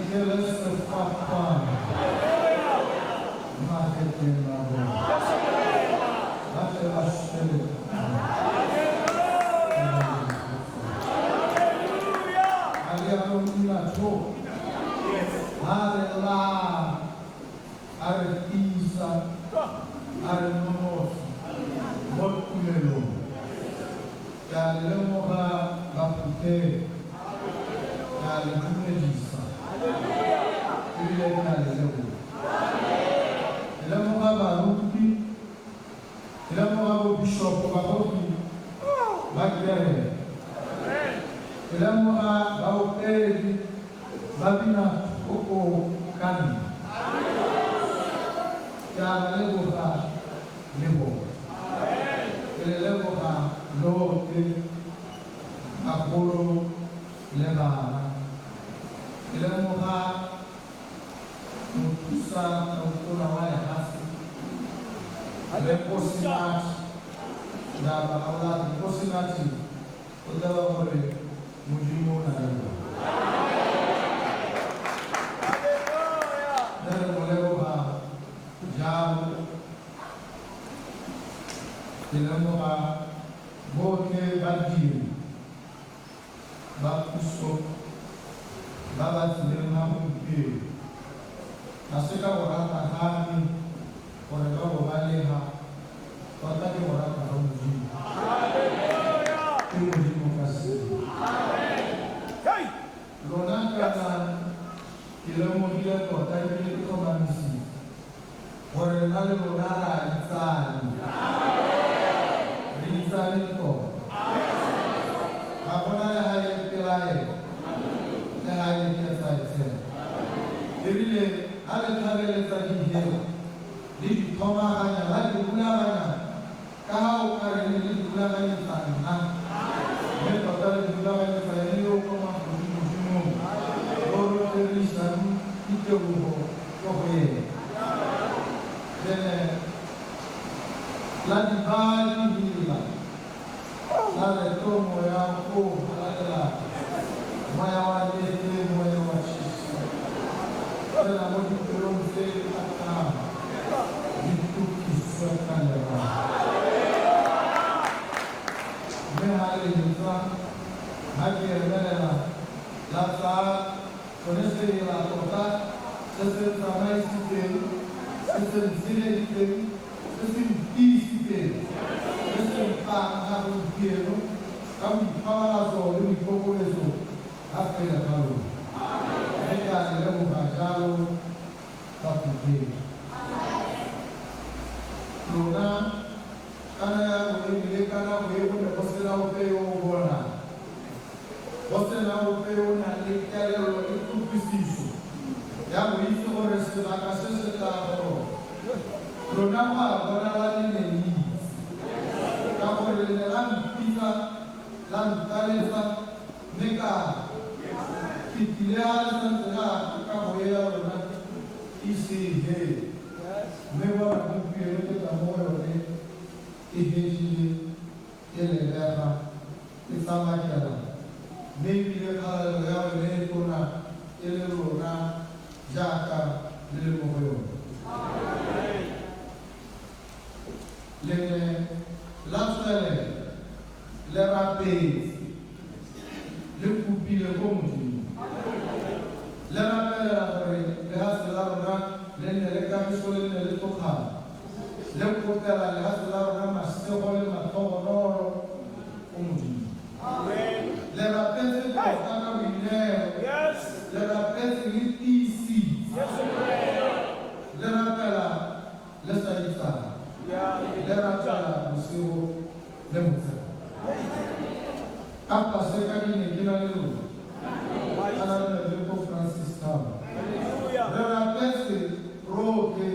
dikele sefapano magetleng a bona, ba tle ba swele. A rialo mmina thoko, a re laa, a re tiisa, a re nonotsha mo tumelong. Ke a le lemoga baphuthegi, ke a le dumedisa ebile ke a le leboga. Ke lemoga baruti, ke lemoga bobishopo, bagogi ba kereke, ke lemoga baopedi ba bina thoko ka nna. Ke a ba leboga le bona. Ke le leboga lotlhe, bagolo le bana. Ke lemoga mothusa tautona wa lehatshe le Nkosinathi Ndaba Gaolathe. Nkosinathi o tseba gore Modimo o na le bona. Mme re mo leboga jalo. Ke lemoga botlhe badiri ba puso ba ba tsileng ga gompieno. Ga se ka go rata ga me gore ba bo ba le ha, tota ke go rata ga Modimo. Ke Modimo ka sebele. Lona kana ke lemogile tota ebile ke tlhomamisitse gore nna le lona re a itsane. Re itsane tota. Ga gona le ha e le pelaelo, le ha e le ketsaetsego. Ebile ha le tlhabeletsa dihela, le di thomaganya, la di rulaganya, ka ha o ka re le di rulaganyetsa nna, mme tota le di rulaganyetsa ene yo o kwa magodimodimong, yo re re isang ditebogo ko go ene. Jene la di baya dihela, la re tlo moya o halalelang, moya wa nnete, moya wa tjheso. Tsena mo dipelong tse di ratang, di tukiswe ka lerato. Mme ha le etsa, ha ke emelela, la tsaya sone sela tota se se tsamaisitseng, se se ntsheleditseng, se se ntiisitseng, se se mpang ga gompieno ka boiphabalatso le boikokobetso ga pele ga lona. Mme ke a le leboga jalo baphuthegi. Lona kana ya bo ebile ka nako e go ne go sena ope yo o bonang, go sena ope yo o nang le kelello le kutlwisiso ya go itse gore sebaka se se tla goroga. Lona go a bonala le ne le itse, ka gore le ne la mpitsa, la ntaletsa, mme ka ke tlile ha le santse la ka go ya lona e se hele. Mme bona gompieno ke tla mo go yone e hedile, e lebega, e tsabakela, mme ebile kgalalelo ya yone e tona e le lona jaaka le le mo go yone. Le ne la tswelela le rapetse, le kopile ko Modimo, le rapelela gore lehatshe la rona le nne le kagiso, le nne le tlogano, le kopela lehatshe la rona masego le matlhogonolo ko Modimo. Le rapetse tota ka boineelo, le rapetse le tiisitse, le rapela le sa itsane, le rapela bosigo le motshegare. Ka Paseka ke ne ke na le lona, kana re ne re le ko Francistown, re rapetse rotlhe,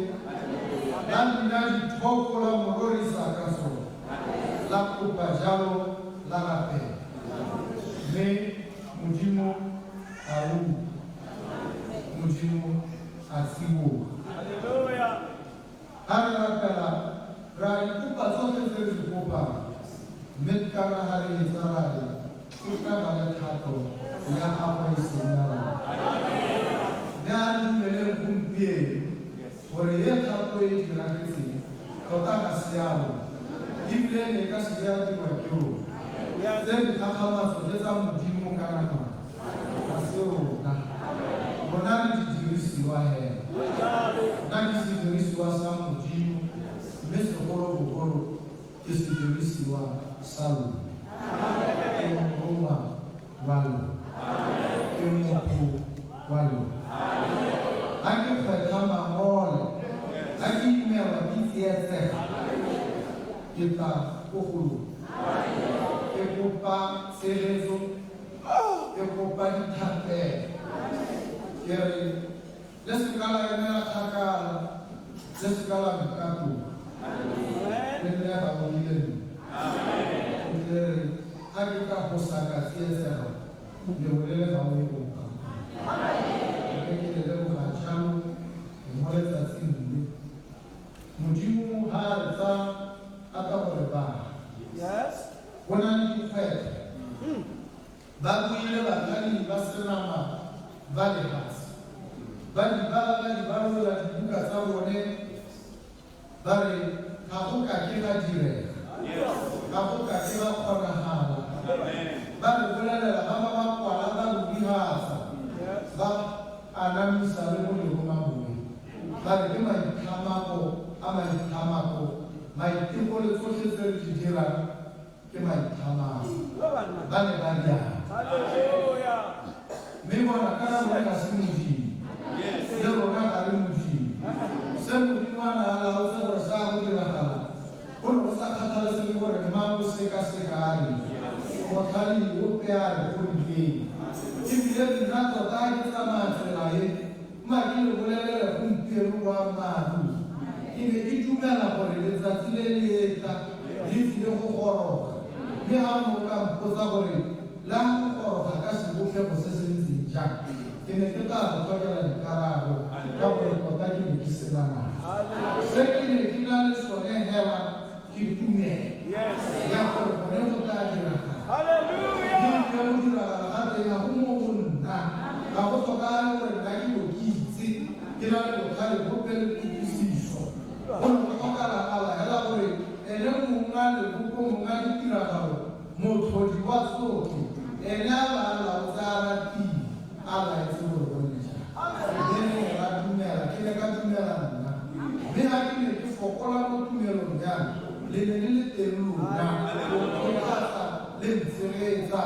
la nna dithoko la mo rorisa ka sona, la kopa jalo, la rapela, mme Modimo a utlwa, Modimo a tsiboga. Ha re rapela, ra ikopa tsotlhe tse re di kopang, mme kana ha re etsa ra re, ke tla ba le thato ya gago e seng ya rona. e diragetseng tota ga se ya rona ebile ne ka se ya dirwa ke rona. Tse dikgakgamatso le tsa Modimo ka namana ga se rona. Rona re didirisiwa hela. Nna ke sedirisiwa sa Modimo mme segolobogolo ke sedirisiwa sa lona. Ke morongwa wa lona. Ke motho wa lona. Ha ke kgwetlha mangole, ha ke imelwa ke tsietsega, ke tla ko go lona. Ke kopa tshegetso, ke kopa dithapelo. Ke re le seka la emela kgakala, le seka la nkatoga. Le nne gaufi le nna. Ke tle re ha ke ka go sa ka tsietsega, le bo le le gaufi go nkgamoga. Mme ke le leboga jalo mo letsatsing le. Modimo ha a re tsa a tla go re baya. Go na le dikgwetlho. Ba buile batlhami ba senama ba lefatshe. Ba di bala ba di balola dibuka tsa bone ba re ga go ka ke ga direga. Ga go ka ke ga kgonagala. Ba re bolelela ba ba ba kwala ba rurihatsa. Ba anamisa le mo leromamoweng. Ba re ke maitlhamako a maitlhamako, maiteko le tsotlhe tse re di dirang ke maitlhamako. Ba ne ba rialo. Mme bona kana bone ga se Modimo. Le rona ga re Modimo. Se Modimo a ne a laotse gore sa go diragala, go ne go sa kgathalesege gore mang o sekaseka a reng, motlhale ope a re go rileng. Ebile nna tota ha ke tsamaya tsela e, mma ke le bolelele gompieno boammaaruri. Ke ne ke dumela gore letsatsi le le etla le tlile go goroga. Mme ha o ne o ka mpotsa gore la go goroga ka sebopego se se ntseng jang, ke ne ke tla go tlhokela dikarabo ka gore tota ke ne ke sena naso. Se ke ne ke na le sone hela ke tumelo ya gore gone go tla diragala. Mme ebile go diragala ga teng ga go mo go nna. Ga go tlhokagale gore nna ke bo ke itse, ke na le botlhale bope le kutlwisiso. Go ne go tlhokala ala hela gore ene monga lebopo, monga ditiragalo, motlhodi wa tsotlhe, ene a ba a laotse a ratile, a laetse gore go nne jang. Mme ne ra dumela, ke ne ka dumela nna. Mme ha ke ne ke fokola mo tumelong ya me, le ne le le teng lona, go nkgothatsa le ntshegetsa.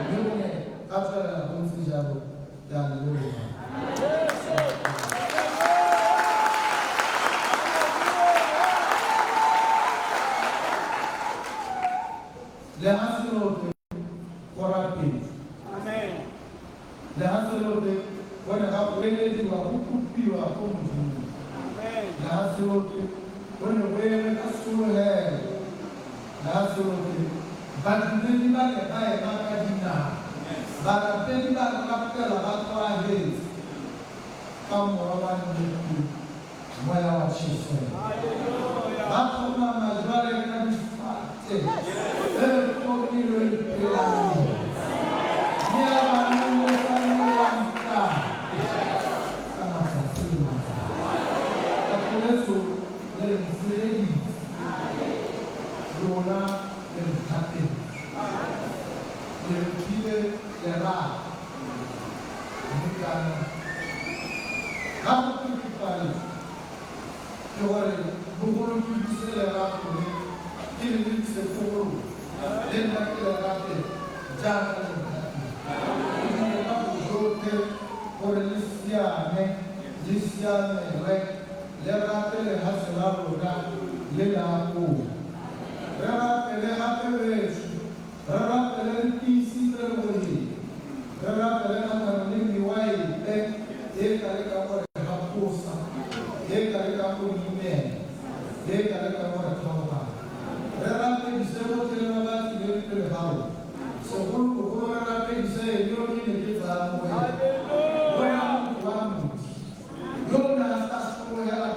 Mme go ne ga tswelela go ntse jalo, ke a le leboga. Lehatshe lotlhe go rapetswe. Lehatshe lotlhe go ne ga goelediwa go kopiwa ko Modimong. Lehatshe lotlhe go ne go eme ka tshologelo. Lehatshe lotlhe badumedi ba ne ba ema ka dinao. Barapedi ba rapela ba tlhoahetse ka mowa wa nnete, moya wa tjhesego. Ba tlhomama jwale ka difate tse tlhomilweng pela metsi, mme a ba nonosa melanta ka matsatsi le matsatsi. Ka le re ntsheleditse, lona le nthapetse, le re phile lerato. Mme kana ga go tlhokofaletswe ke gore bogolo ke buse lerato le ke le lebise ko go lona, le nna ke le rate jaaka le nthatile. Ke dire ka bojotlhe gore le siame, le siamelwe, le rate lehatshe la lona le la koo. Re rapele gape betsho, re rapele re tiisitse le go re rapele kgatlhanong le mewa epe e ka lekang go re gaposa, e ka lekang go re imela, e ka lekang go re kgaoganya. Re rapedise botlhe le ba ba tlileng pele ga rona. Segolobogolo re rapedise ene yo ke ne ke tsaya mo go ene, wena motho wa Modimo, yo o ne a sa sologela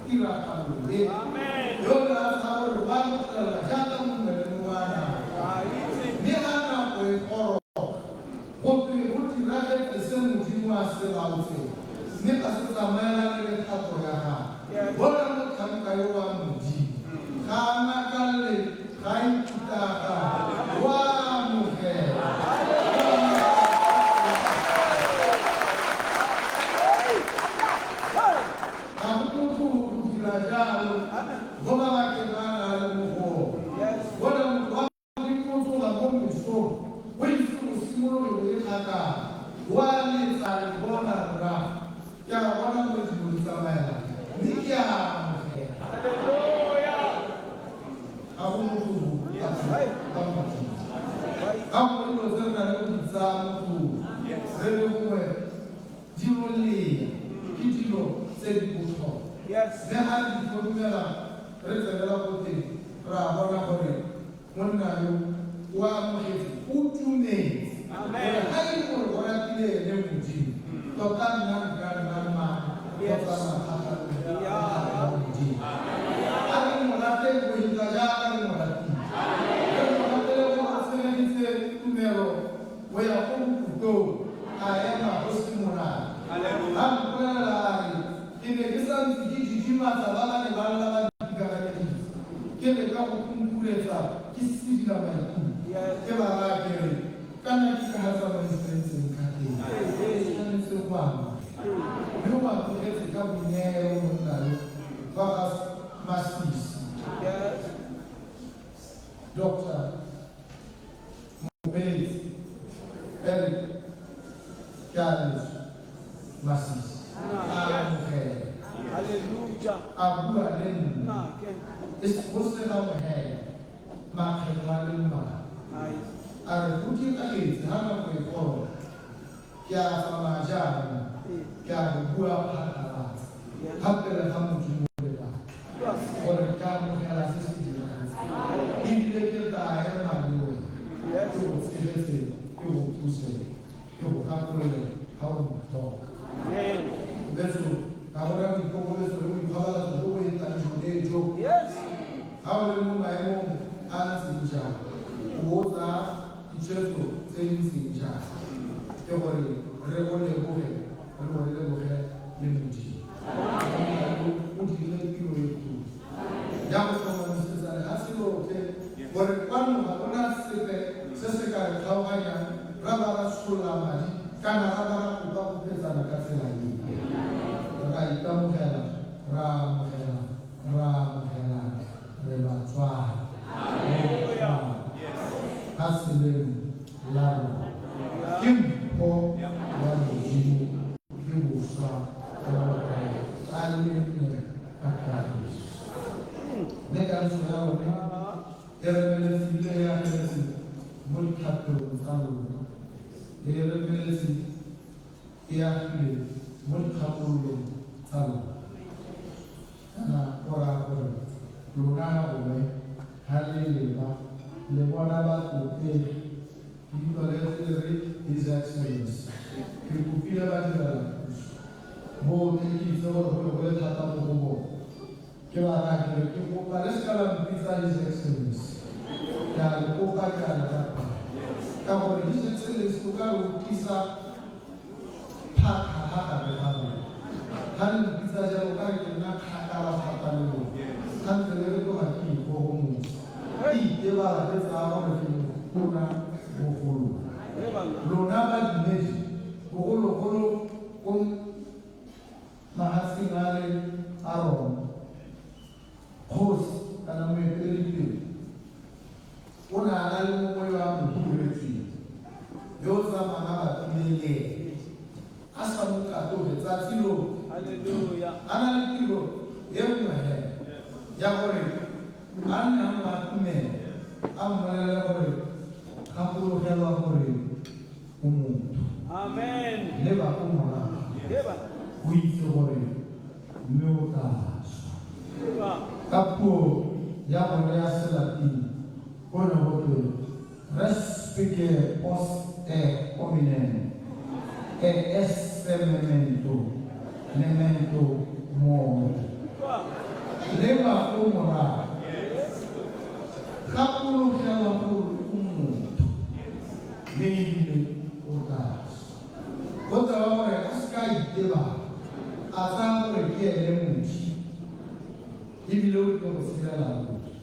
tiragalo e, yo o ne a sa gore ba go tlela jaaka mongwe le mongwe a nako. Mme ha nako e goroga, go twe go diragetse se Modimo a se laotseng, mme ga se tsamaelane le thato ya gagwe. Bona Ke a bona gore dilo di tsamaela mme ke a amogela. Ga go motlhofo ka Modimo. Ka gongwe dilo tse re nang le go di tsaya motlhofo re le gongwe di molemo, ke dilo tse di botlhokwa. Mme ga re di tlhokomela re tsenela ko teng, re a bona gore monna yo o amogetse, o dumetse gore ga e le gore o ratile ene Modimo, tota nna nka nna mang kgotsa makgatlhanong le thato ya Modimo. A re mo rateng go hita jaaka re mo ratile. Re mo ratele gore o tshegeditse tumelo go ya ko bokhutlong, a ema go se molato. A mpolelela a re, Ke ne ke sa ntse ke didimatsa ba ba ne ba lla ba ntikakanyeditse, ke leka go kumpuletsa ke sidila maikutlo. Ke ba raya ke re, Kana ke ka ha tsamaiso e ntseng ka teng, ke tshwanetse go amogela. Mme o amogetse ka boneelo monna yo wa ga Masisi, Doctor Mokgweetsi Eric Keabetswe Masisi a amogela, a bua le nna go se ga mohela makgetlo a le mmalwa. A re go diragetse ha nako e goroga, ke a tsamaya jaanong ke a go bua phatlalatsa fa pele ga Modimo le batho gore ke amogela se se diragetseng ebile ke tlaa ema le wena ke go tshegetse ke go thuse ke go gakolole ga o ntlhoka. Betso ka bona boikokobetso le boikgobalatso jo bo etang jone jo. Ga o le mo maemong a a ntseng jalo, o bo o tsaya ditshwetso tse di ntseng jang? Ke gore re go leboge re bo re leboge le Modimo. Monna yo o dirile tiro e kgolo ya go tlhomamisetsa lehatshe lotlhe gore kwano ga go na sepe se se ka re kgaoganyang ra ba ra tsholola madi kana ra ba ra kopakopetsana ka tsela epe. Re a ikamogela, ra amogela, ra amogelana, re Batswana. Re Ka seleno la rona ke mpho ya Modimo, ke boswa jwa Morena, a le nne ka kagiso. Mme kagiso ya lone e remeletse ebile e ageletse mo dithapelong tsa lona, e remeletse e agile mo dikgakololong tsa lona. Kana go raya gore lona ga gongwe ga le leba le bona batlotlegi, ke utlwa le le re His Excellency. Ke kopile badirelapuso botlhe, ke itse gore go ne go le thata mo go bone. Ke ba raya ke re ke kopa le seka la mpitsa His Excellency. Ke a le kopa, ke a le rapela. Ka gore His Excellency o ka re o tlisa phatha ha gare ga rona. Ga le mpitsa jalo o ka re ke nna kgakala thata le lona. Ga ntse le re tloga ke ikgogomosa. Ke itebala ke tsaya gore ke motona mo go lona. Lona badumedi, bogologolo ko mahatsheng ale a Roma, kgosi kana moeteledipele o ne a na le mongwe yo a mo hiretseng yo o tsamayang a bapile le ene a sa mo katoge tsatsi lotlhe. A na le tiro e nngwe hela ya gore a nne a mo atumela a mmolelele gore gakologelwa gore o motho. Leba ko morago o itse gore mme o tla swa. Ka puo ya bone ya Selatini go ne go twe, Respice post e hominem e esse memento, memento mori. Leba ko morago, gakologelwa gore o motho mme ebile o tla swa. Go tewa gore a se ka a itebala, a tsaya gore ke ene moswi ebile o tlile go tshelela ruri,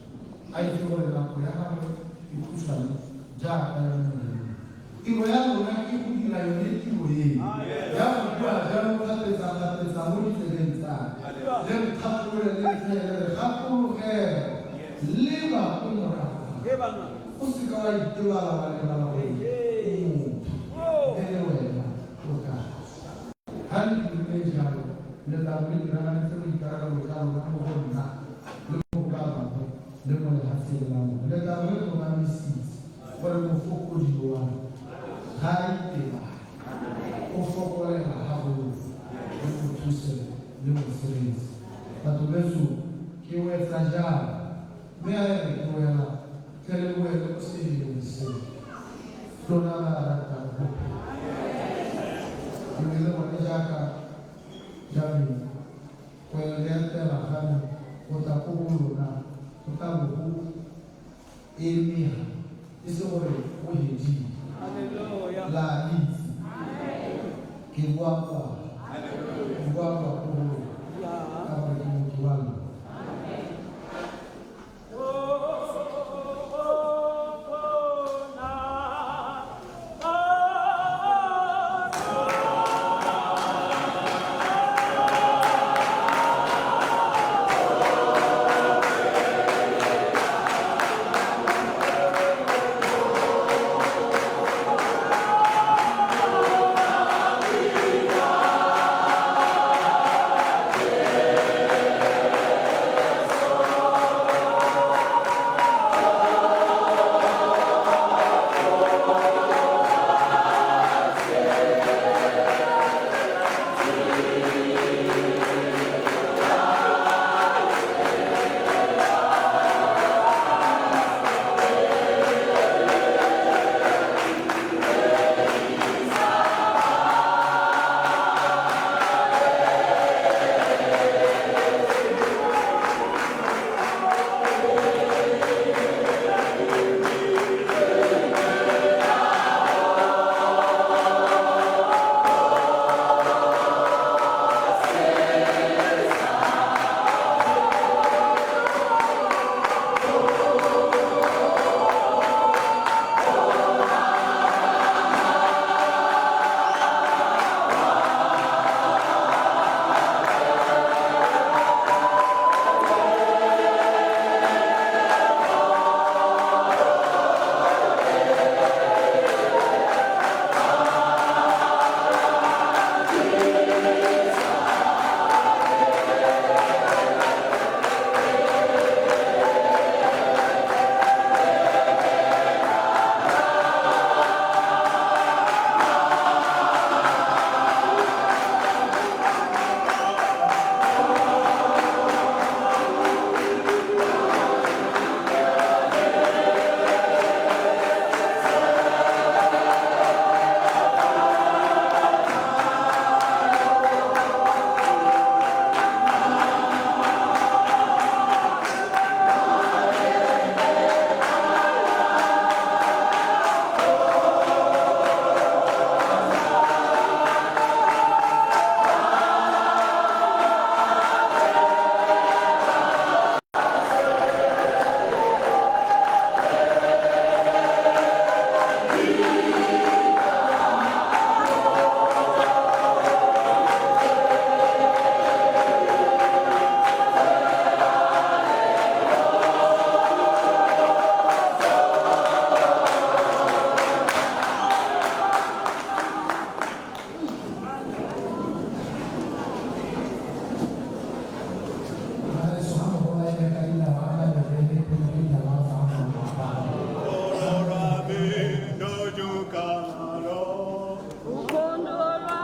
a itse gore nako ya gagwe e khutshwane jaaka ya mongwe le mongwe. Tiro ya rona ke go dira yone tiro eo ya go bua jalo kgapetsakgapetsa mo ditsebeng tsa me, le nkgakolole le ntheye le re, Gakologelwa, leba ko morago ga gago. O se ka wa itebala wa lebala gore o motho, mme le wena o tla swa. Ga le. dirile jalo, le tla bo le diragaletse boikarabelo jwa lona mo go nna le mo go ba bangwe le mo lefatsheng la lona. Le tla bo le tlhomamisitse gore mofokodi wa me ga a itebale, o fokolela haholo, le mo thuse le mo sireletse. Batho beso, ke wetsa jalo, mme a re ke wela, tle le boele ko sedibeng seo, lona ba ratang go phela. Ke wele gone jaaka jaanong, go le etela ga me go tla ko go lona go tla bo go emega, e se gore go hedile. La itse ke boa kwa, ke boa kwa ko go lona, ka gore ke motho wa lona.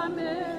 Amen.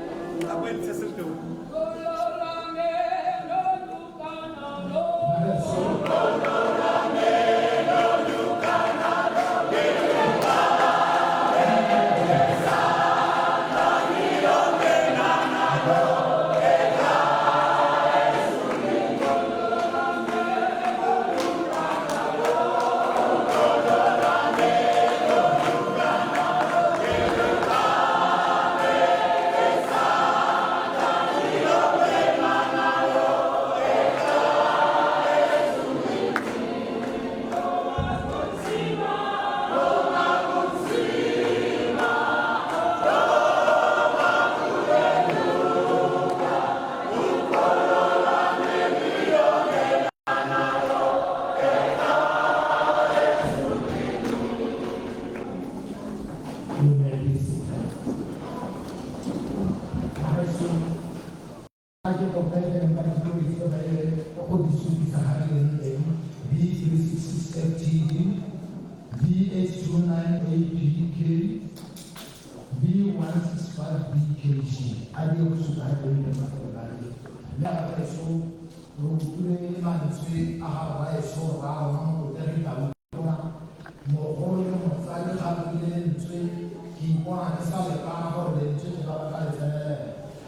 6 FTD, B829 APK, B165 BKG. A di go supa ga teng le mafelo ba le. Mme a bagaetsho re utlwile mantswe a ga rraetsho rra rona motlotlegi Tautona, mogolo le motsadi ga buile lentswe, ke ipona ke sa lekana gore lentswe ke ba ba tla le tsenelela.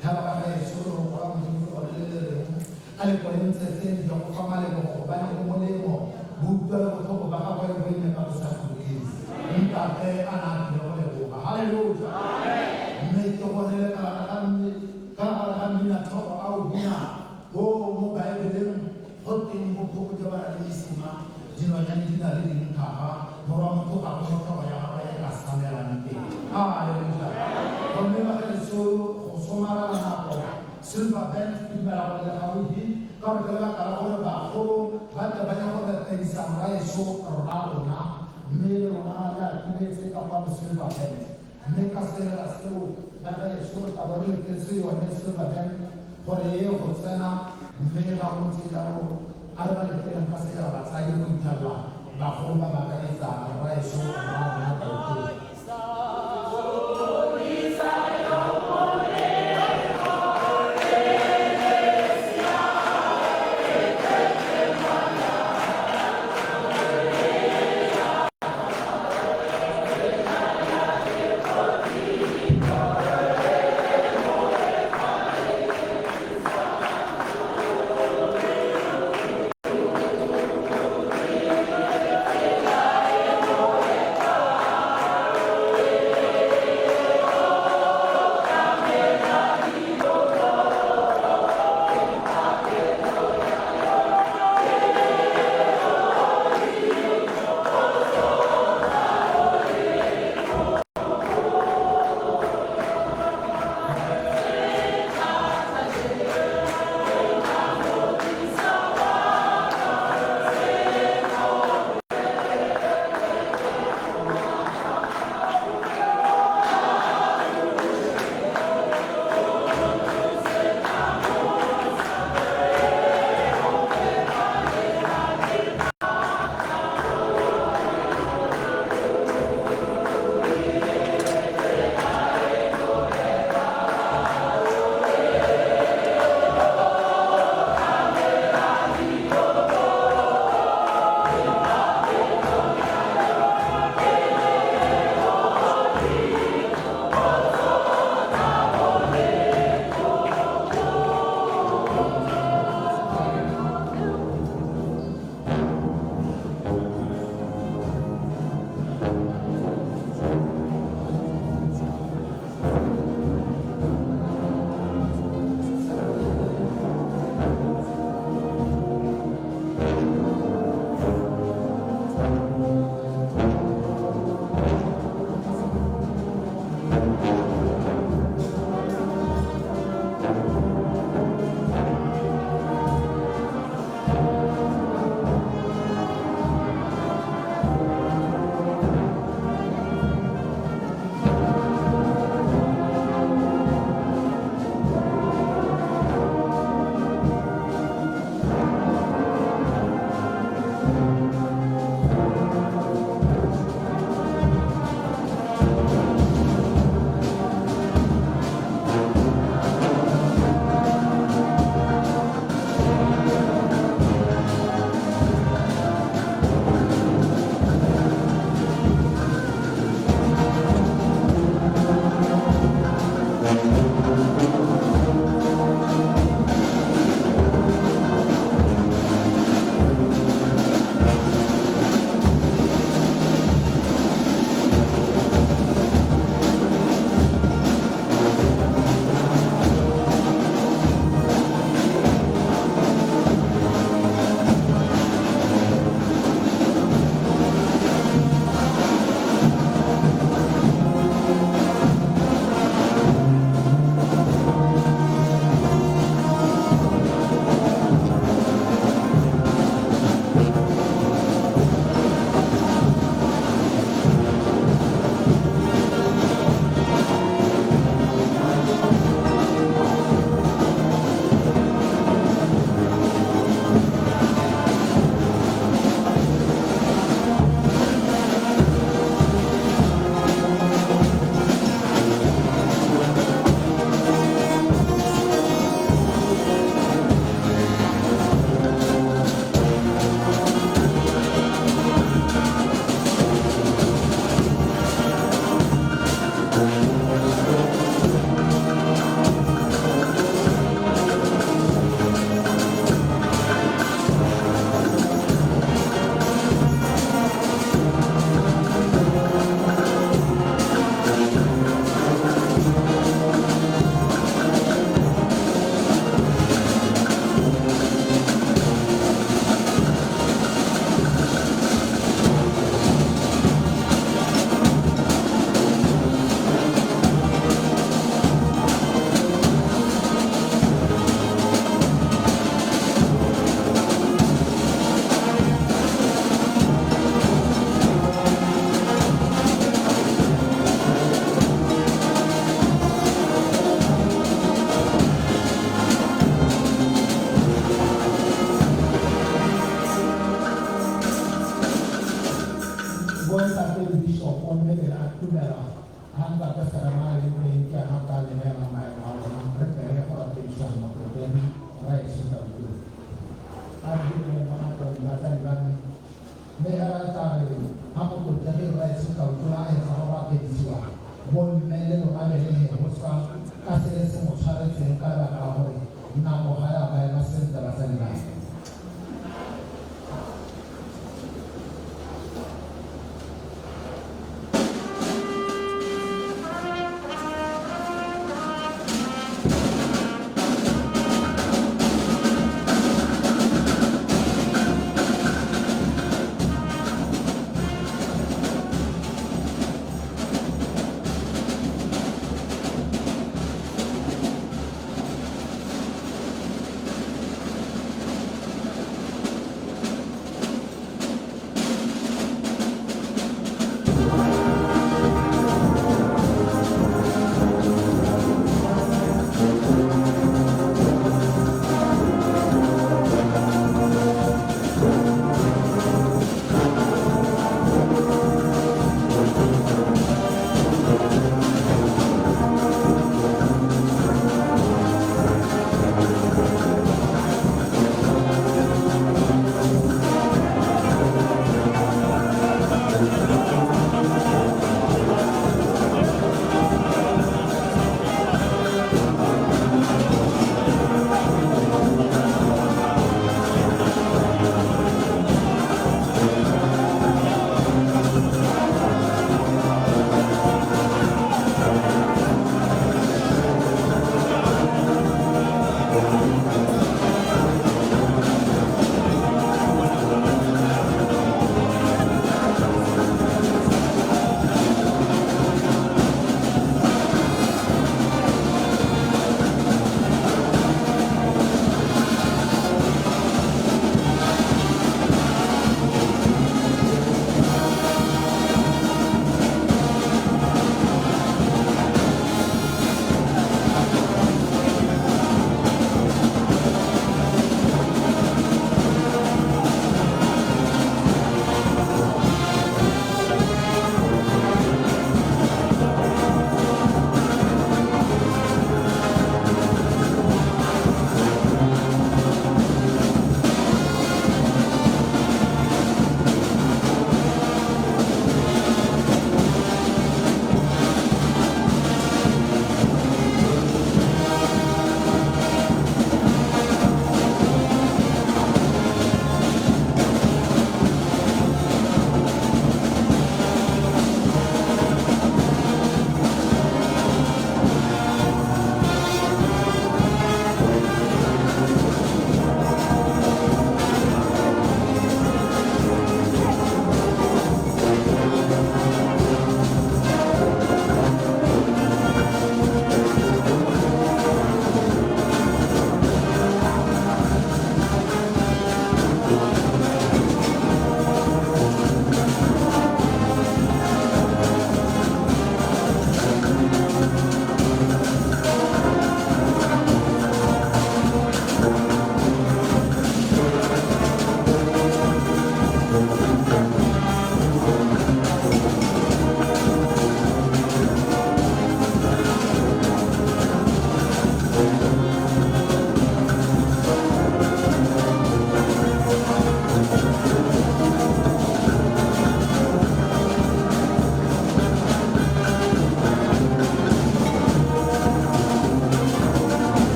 Thaba bagaetsho re gopola Modimo ke gone le le reng a le kone ntshetseng Jehofa malebogo gobane o molemo, boutlwelo botlhoko ba gagwe bo eme ka bosakhutleng. Ntate a na a tlile go leboga. Haleluja! Mme ke gone le ka gare ga mme ka gare ga mminatlhogo a o bina o mo Baebeleng go teng bophoko jo ba na le mesima, dinonyane di na le dinkgaga, morwa motho ga go mo tlhogo ya gagwe e ka samelang teng. Haleluja! Gomme bagaetsho go somarela nako, Silver Band ke dumela gore le gaufi ka gore ke lebaka la gore bagolo ba tle ba ye go latedisa rraetsho rra rona mme le rona le atumetse ka kwano Silver Band. Mme ka selela seo bagaetsho re tla bo re letetse yone Silver Band gore e ye go tsena mme ga go ntse jalo a re ba leteleng ka sekela batsadi go itlhela bagolo ba ba ka etsa rraetsho rra rona Tautona. a re direng mo nakong batsadi ba me. Mme ya re tla re ha motlotlegi Rraetsho Tautona a etsa go rapedisiwa, bomme le lona belege go tswa ka se se mo tshwaretseng ka lebaka la gore nako ga ya ba ema sentle batsadi ba me.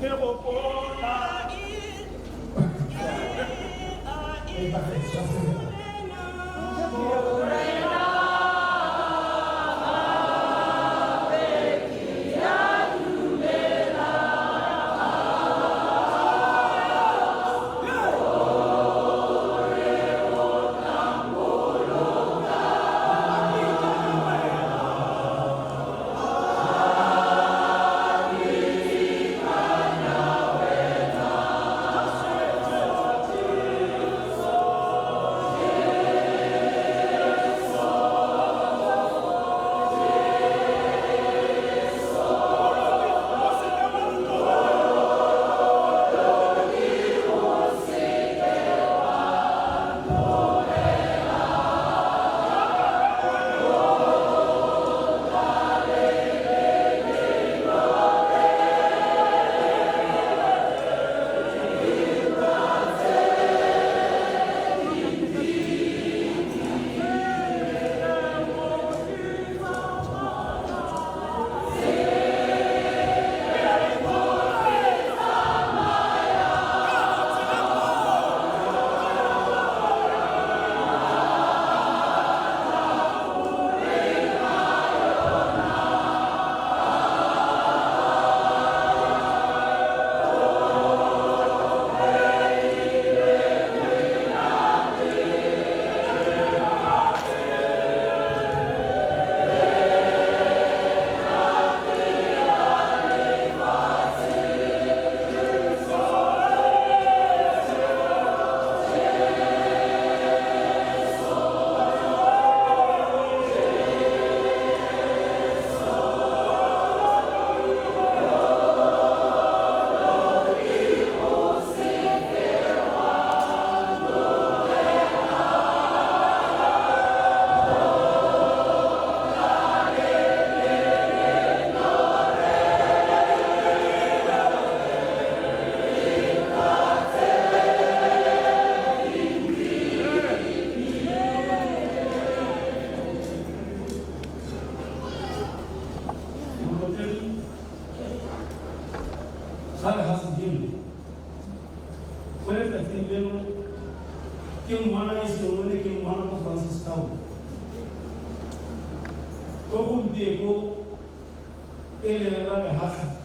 Ke gopola Ga re ga sedimo mo letsatsing leno ke ngwana e sengwe ke ngwana ko Francistown ko gompieko e leng la lehasa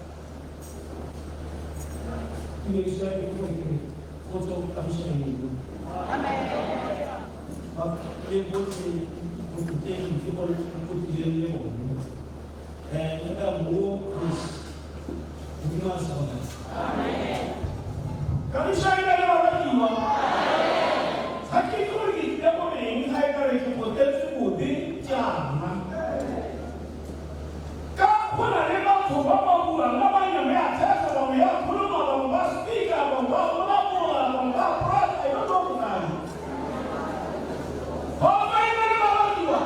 tumediso ya ke gore ke re kgotso kagišano le botlhe botlotlegi ke go tlileng le bone le ka moo Modimo a segofatse. Kagišano le baratiwa. Ga ke itse gore ke tlile go reng ga e kare ke gotetse bobe jaana. Ka go na le batho ba ba buang ba ba nyame ya tshega, bangwe ya khuluma, bangwe ba speaker, bangwe ba bolabola, bangwe ba prata, I don't know kae. Go ba le baratiwa.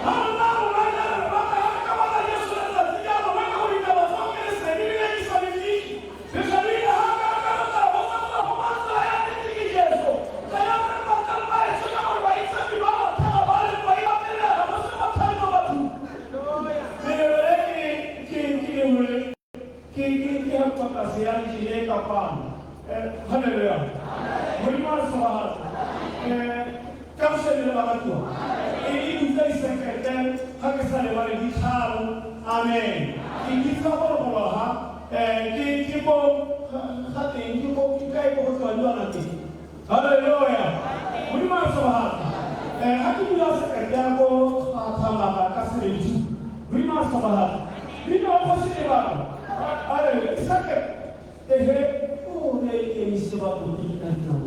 Ga rona rona re batla ka bana Jesu letsatsi ja rona ka gore ditaba tsa Keresete di bile di sa le fitlhe. Re tlamehile ga ka ka re tla botsa gore go mang tsela ya nnete ke Jesu. Tla ya re batlang ba etsho ka gore baitshepi ba ba tlhaga ba le ba ipapelela ba se ba tlhaga mo bathong. Lebele ke ke lengwe ke ke ke headquarters ya tlile ka kwano. Hallelujah. Modimo a re segofatse. Kagišano le baratiwa. E e dutse disekete ga ke sa lebale di tlhano. Amen. Ke kitsa gore golo ga ke ke ko ga teng ke ko ke kae ko go tswadiwana teng. Hallelujah. Modimo a re segofatse. Ga ke bula sekete ya ko ga Thamaga ka Selebi. Modimo a re segofatse. Bino kgosi le batho. Hallelujah. Sekete ehe o ne emise batho ka dinao.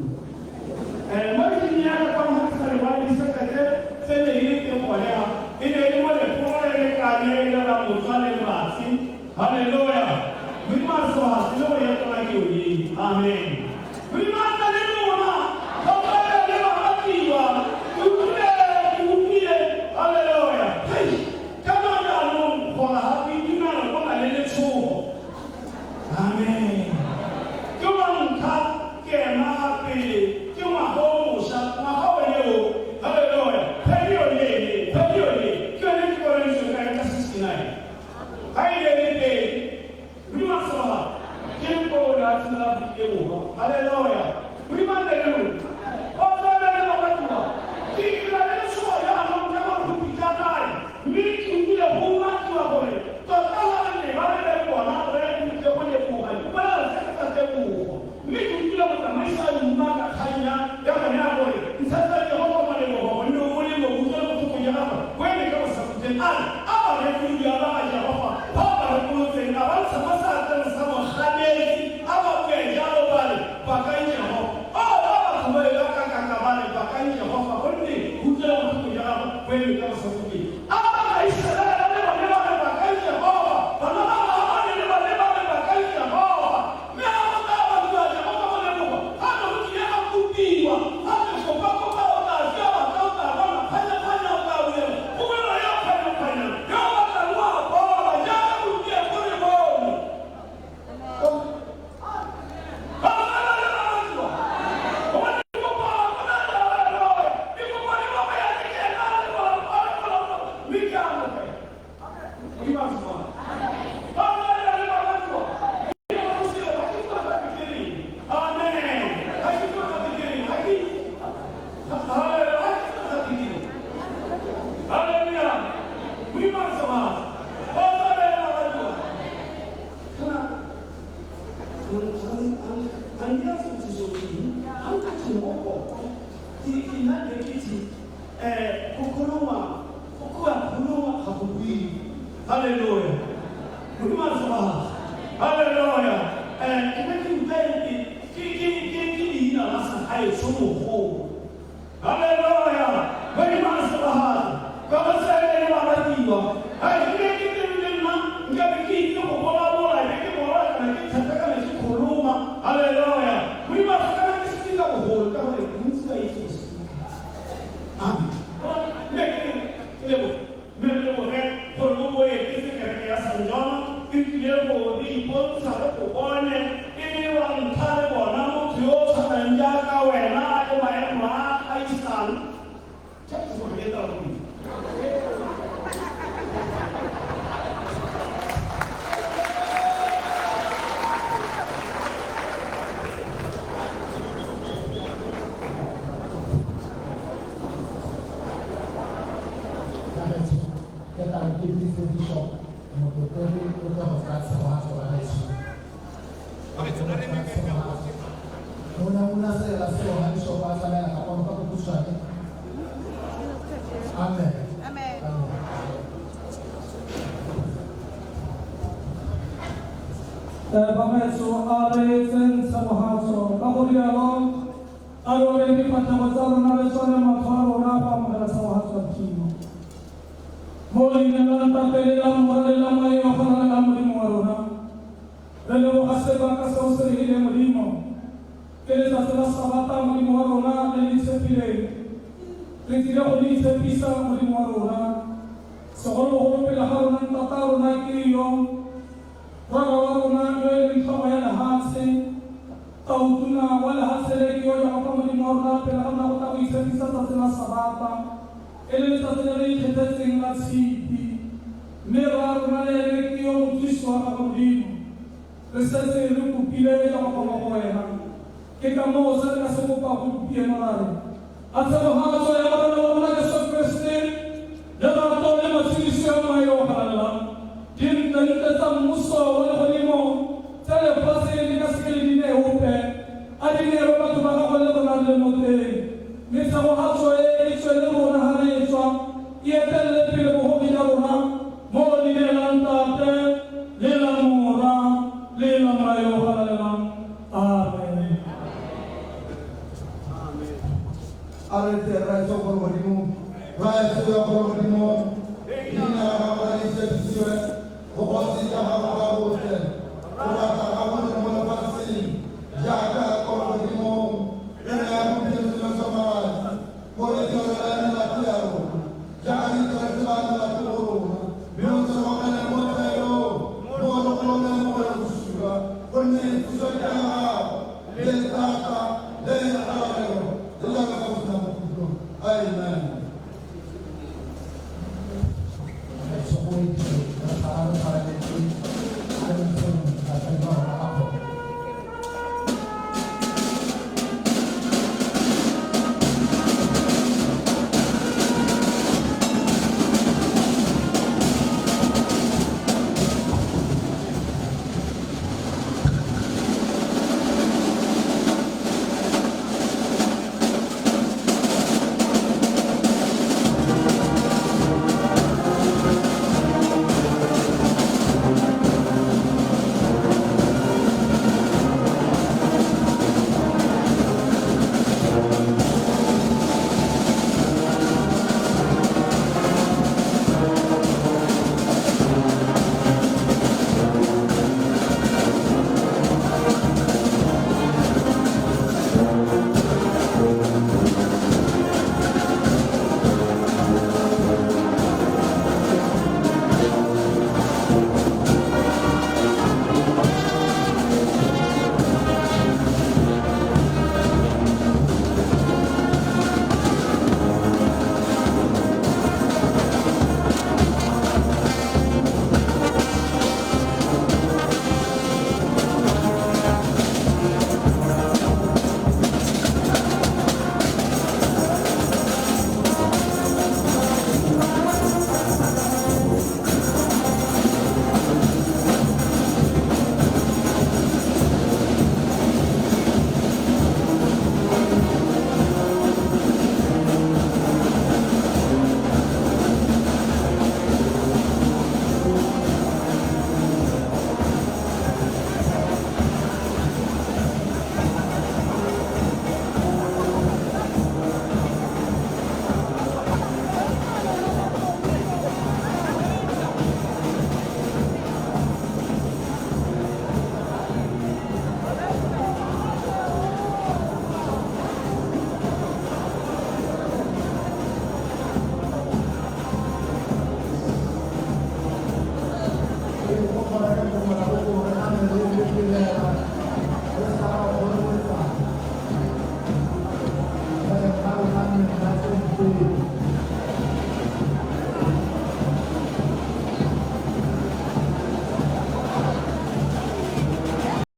Mo metlheng ya ka kwano ga ke sa lebale disekete tse ne di le teng gone ga e ne e le mo leforo le le kane le la motswa le lebatsi. Hallelujah. Modimo a re segofatse le gore ya tsona ke yone. Amen. Modimo a nna le lona. Ga o ka le baratiwa. Ke utlwile, ke utlwile. Hallelujah. Hei, ka jaanong gona ga go itumela go na le letshogo. Amen. Ke wa ntlha ke ema ga pele ke ngwaga o mošwa, ngwaga one o. Hallelujah. Kgwedi yone ele, kgwedi yone ke yone ke kolobeditsweng ka yone ka 69. Ga e ne e le pedi. Modimo a segofatse. Borwa. Halleluja. Modimo a nne le lona. O tswelele le baratuwa. Ke na le letshogo jaanong ka gore go pitlagane, mme ke utlwile go umakiwa gore tota ba ne ba re le bona re tlile go leboga. Ke bolela se ke sa tebogo, mme ke utlwile motsamaisi a umaka kgang ya ya gone ya gore ntshetsa Jehofa molebogo gonne o molemo, utlwa botlhoko ja gagwe bo eme ka bosakhutleng. A re a barekolodi a ba ga Jehofa ba ba rekolotseng, a ba ntsha mo seatleng sa moganetsi, a ba bue jalo ba re, Bakang Jehofa. O ba batho ba ba ka kaka ba re, Bakang Jehofa, gonne kutlwelo botlhoko ja gagwe bo eme ka bosakhutleng. A ba ga Iseraele le bone ba re, Bakang Jehofa. Bana ba Aarone le bone ba re, Bakang Jehofa. Mme ha go tla badiwa Jehofa molebogo, ga twe go kile ga kopiwa, ga twe kopa kopa o tla fiwa, batla o tla bona, phanya phanya o tla bulelwa. Go bolelwa yo o phanya phanyang, yo o batlang o a bona, jaaka gompieno re bone. Hallelujah. Modimo a re tshegofatse. Hallelujah. Ke be ke utlwa e ke ke ke ke leina la segaetsho mogolo. Hallelujah. Modimo a re tshegofatse. Ka go tsene le baratiwa. Hai ke be ke ke le nna nka be ke itse go bolabola be ke bola kana ke thata kana ke kholoma. Hallelujah. Modimo a re kana ke speaker bogolo ka gore bontsi ba itse go speaker. Amen. Mme ke ke leboge. Mme re leboge gore o bo etetse kereke ya San John, e tlile go re ipontsha re go bone e le wa ntlha re bona motho yo o tshwanang jaaka wena a le maemo a a gaisang. Bagaetsho, ke tla re ke bitse Bishop Motlotlegi o tle go tsaya tshegofatso bagaetsho. Mona mona sela seo ha Bishop a tsamaela ka kwano ka bokhutshwane. Amen. Amen. Amen. Bagaetsho, a re etseng tshegofatso ka go rialo a re obeng difatlhego tsa rona re tswale matlho a rona go amogela tshegofatso ya Modimo. Mo leineng la Ntate le la Morwa le la Moya o Galalelang Modimo wa rona, re leboga sebaka seo se re hileng Modimo. Ke letsatsi la Sabata Modimo wa rona le le itshepileng. Re tlile go le itshepisa Modimo wa rona. Segolobogolo pele ga rona Ntata rona ke yo Rara wa rona yo e leng tlhogo ya lehatshe, Tautona wa lehatshe le ke yo Jehofa Modimo wa rona pele ga rona go tla go itshepisa tsatsi la Sabata, e le letsatsi le re ikgethetseng la tshipi. Mme Rra rona le ene ke yo mothusi wa gagwe Modimo. Re setse re kopile Jehofa mo go wena. Ke ka moo se re ka se kopa gompieno ra re, A tshegofatso ya Morena wa rona Jesu Kriste, lerato le matshediso ya Moya o Halalelang di ntle-ntle tsa mmuso wa legodimo tse lefatshe le ka se ke le di nee ope, a di neelwe batho ba gagwe le rona re le mo teng. Mme tshegofatso e e tswele ruri.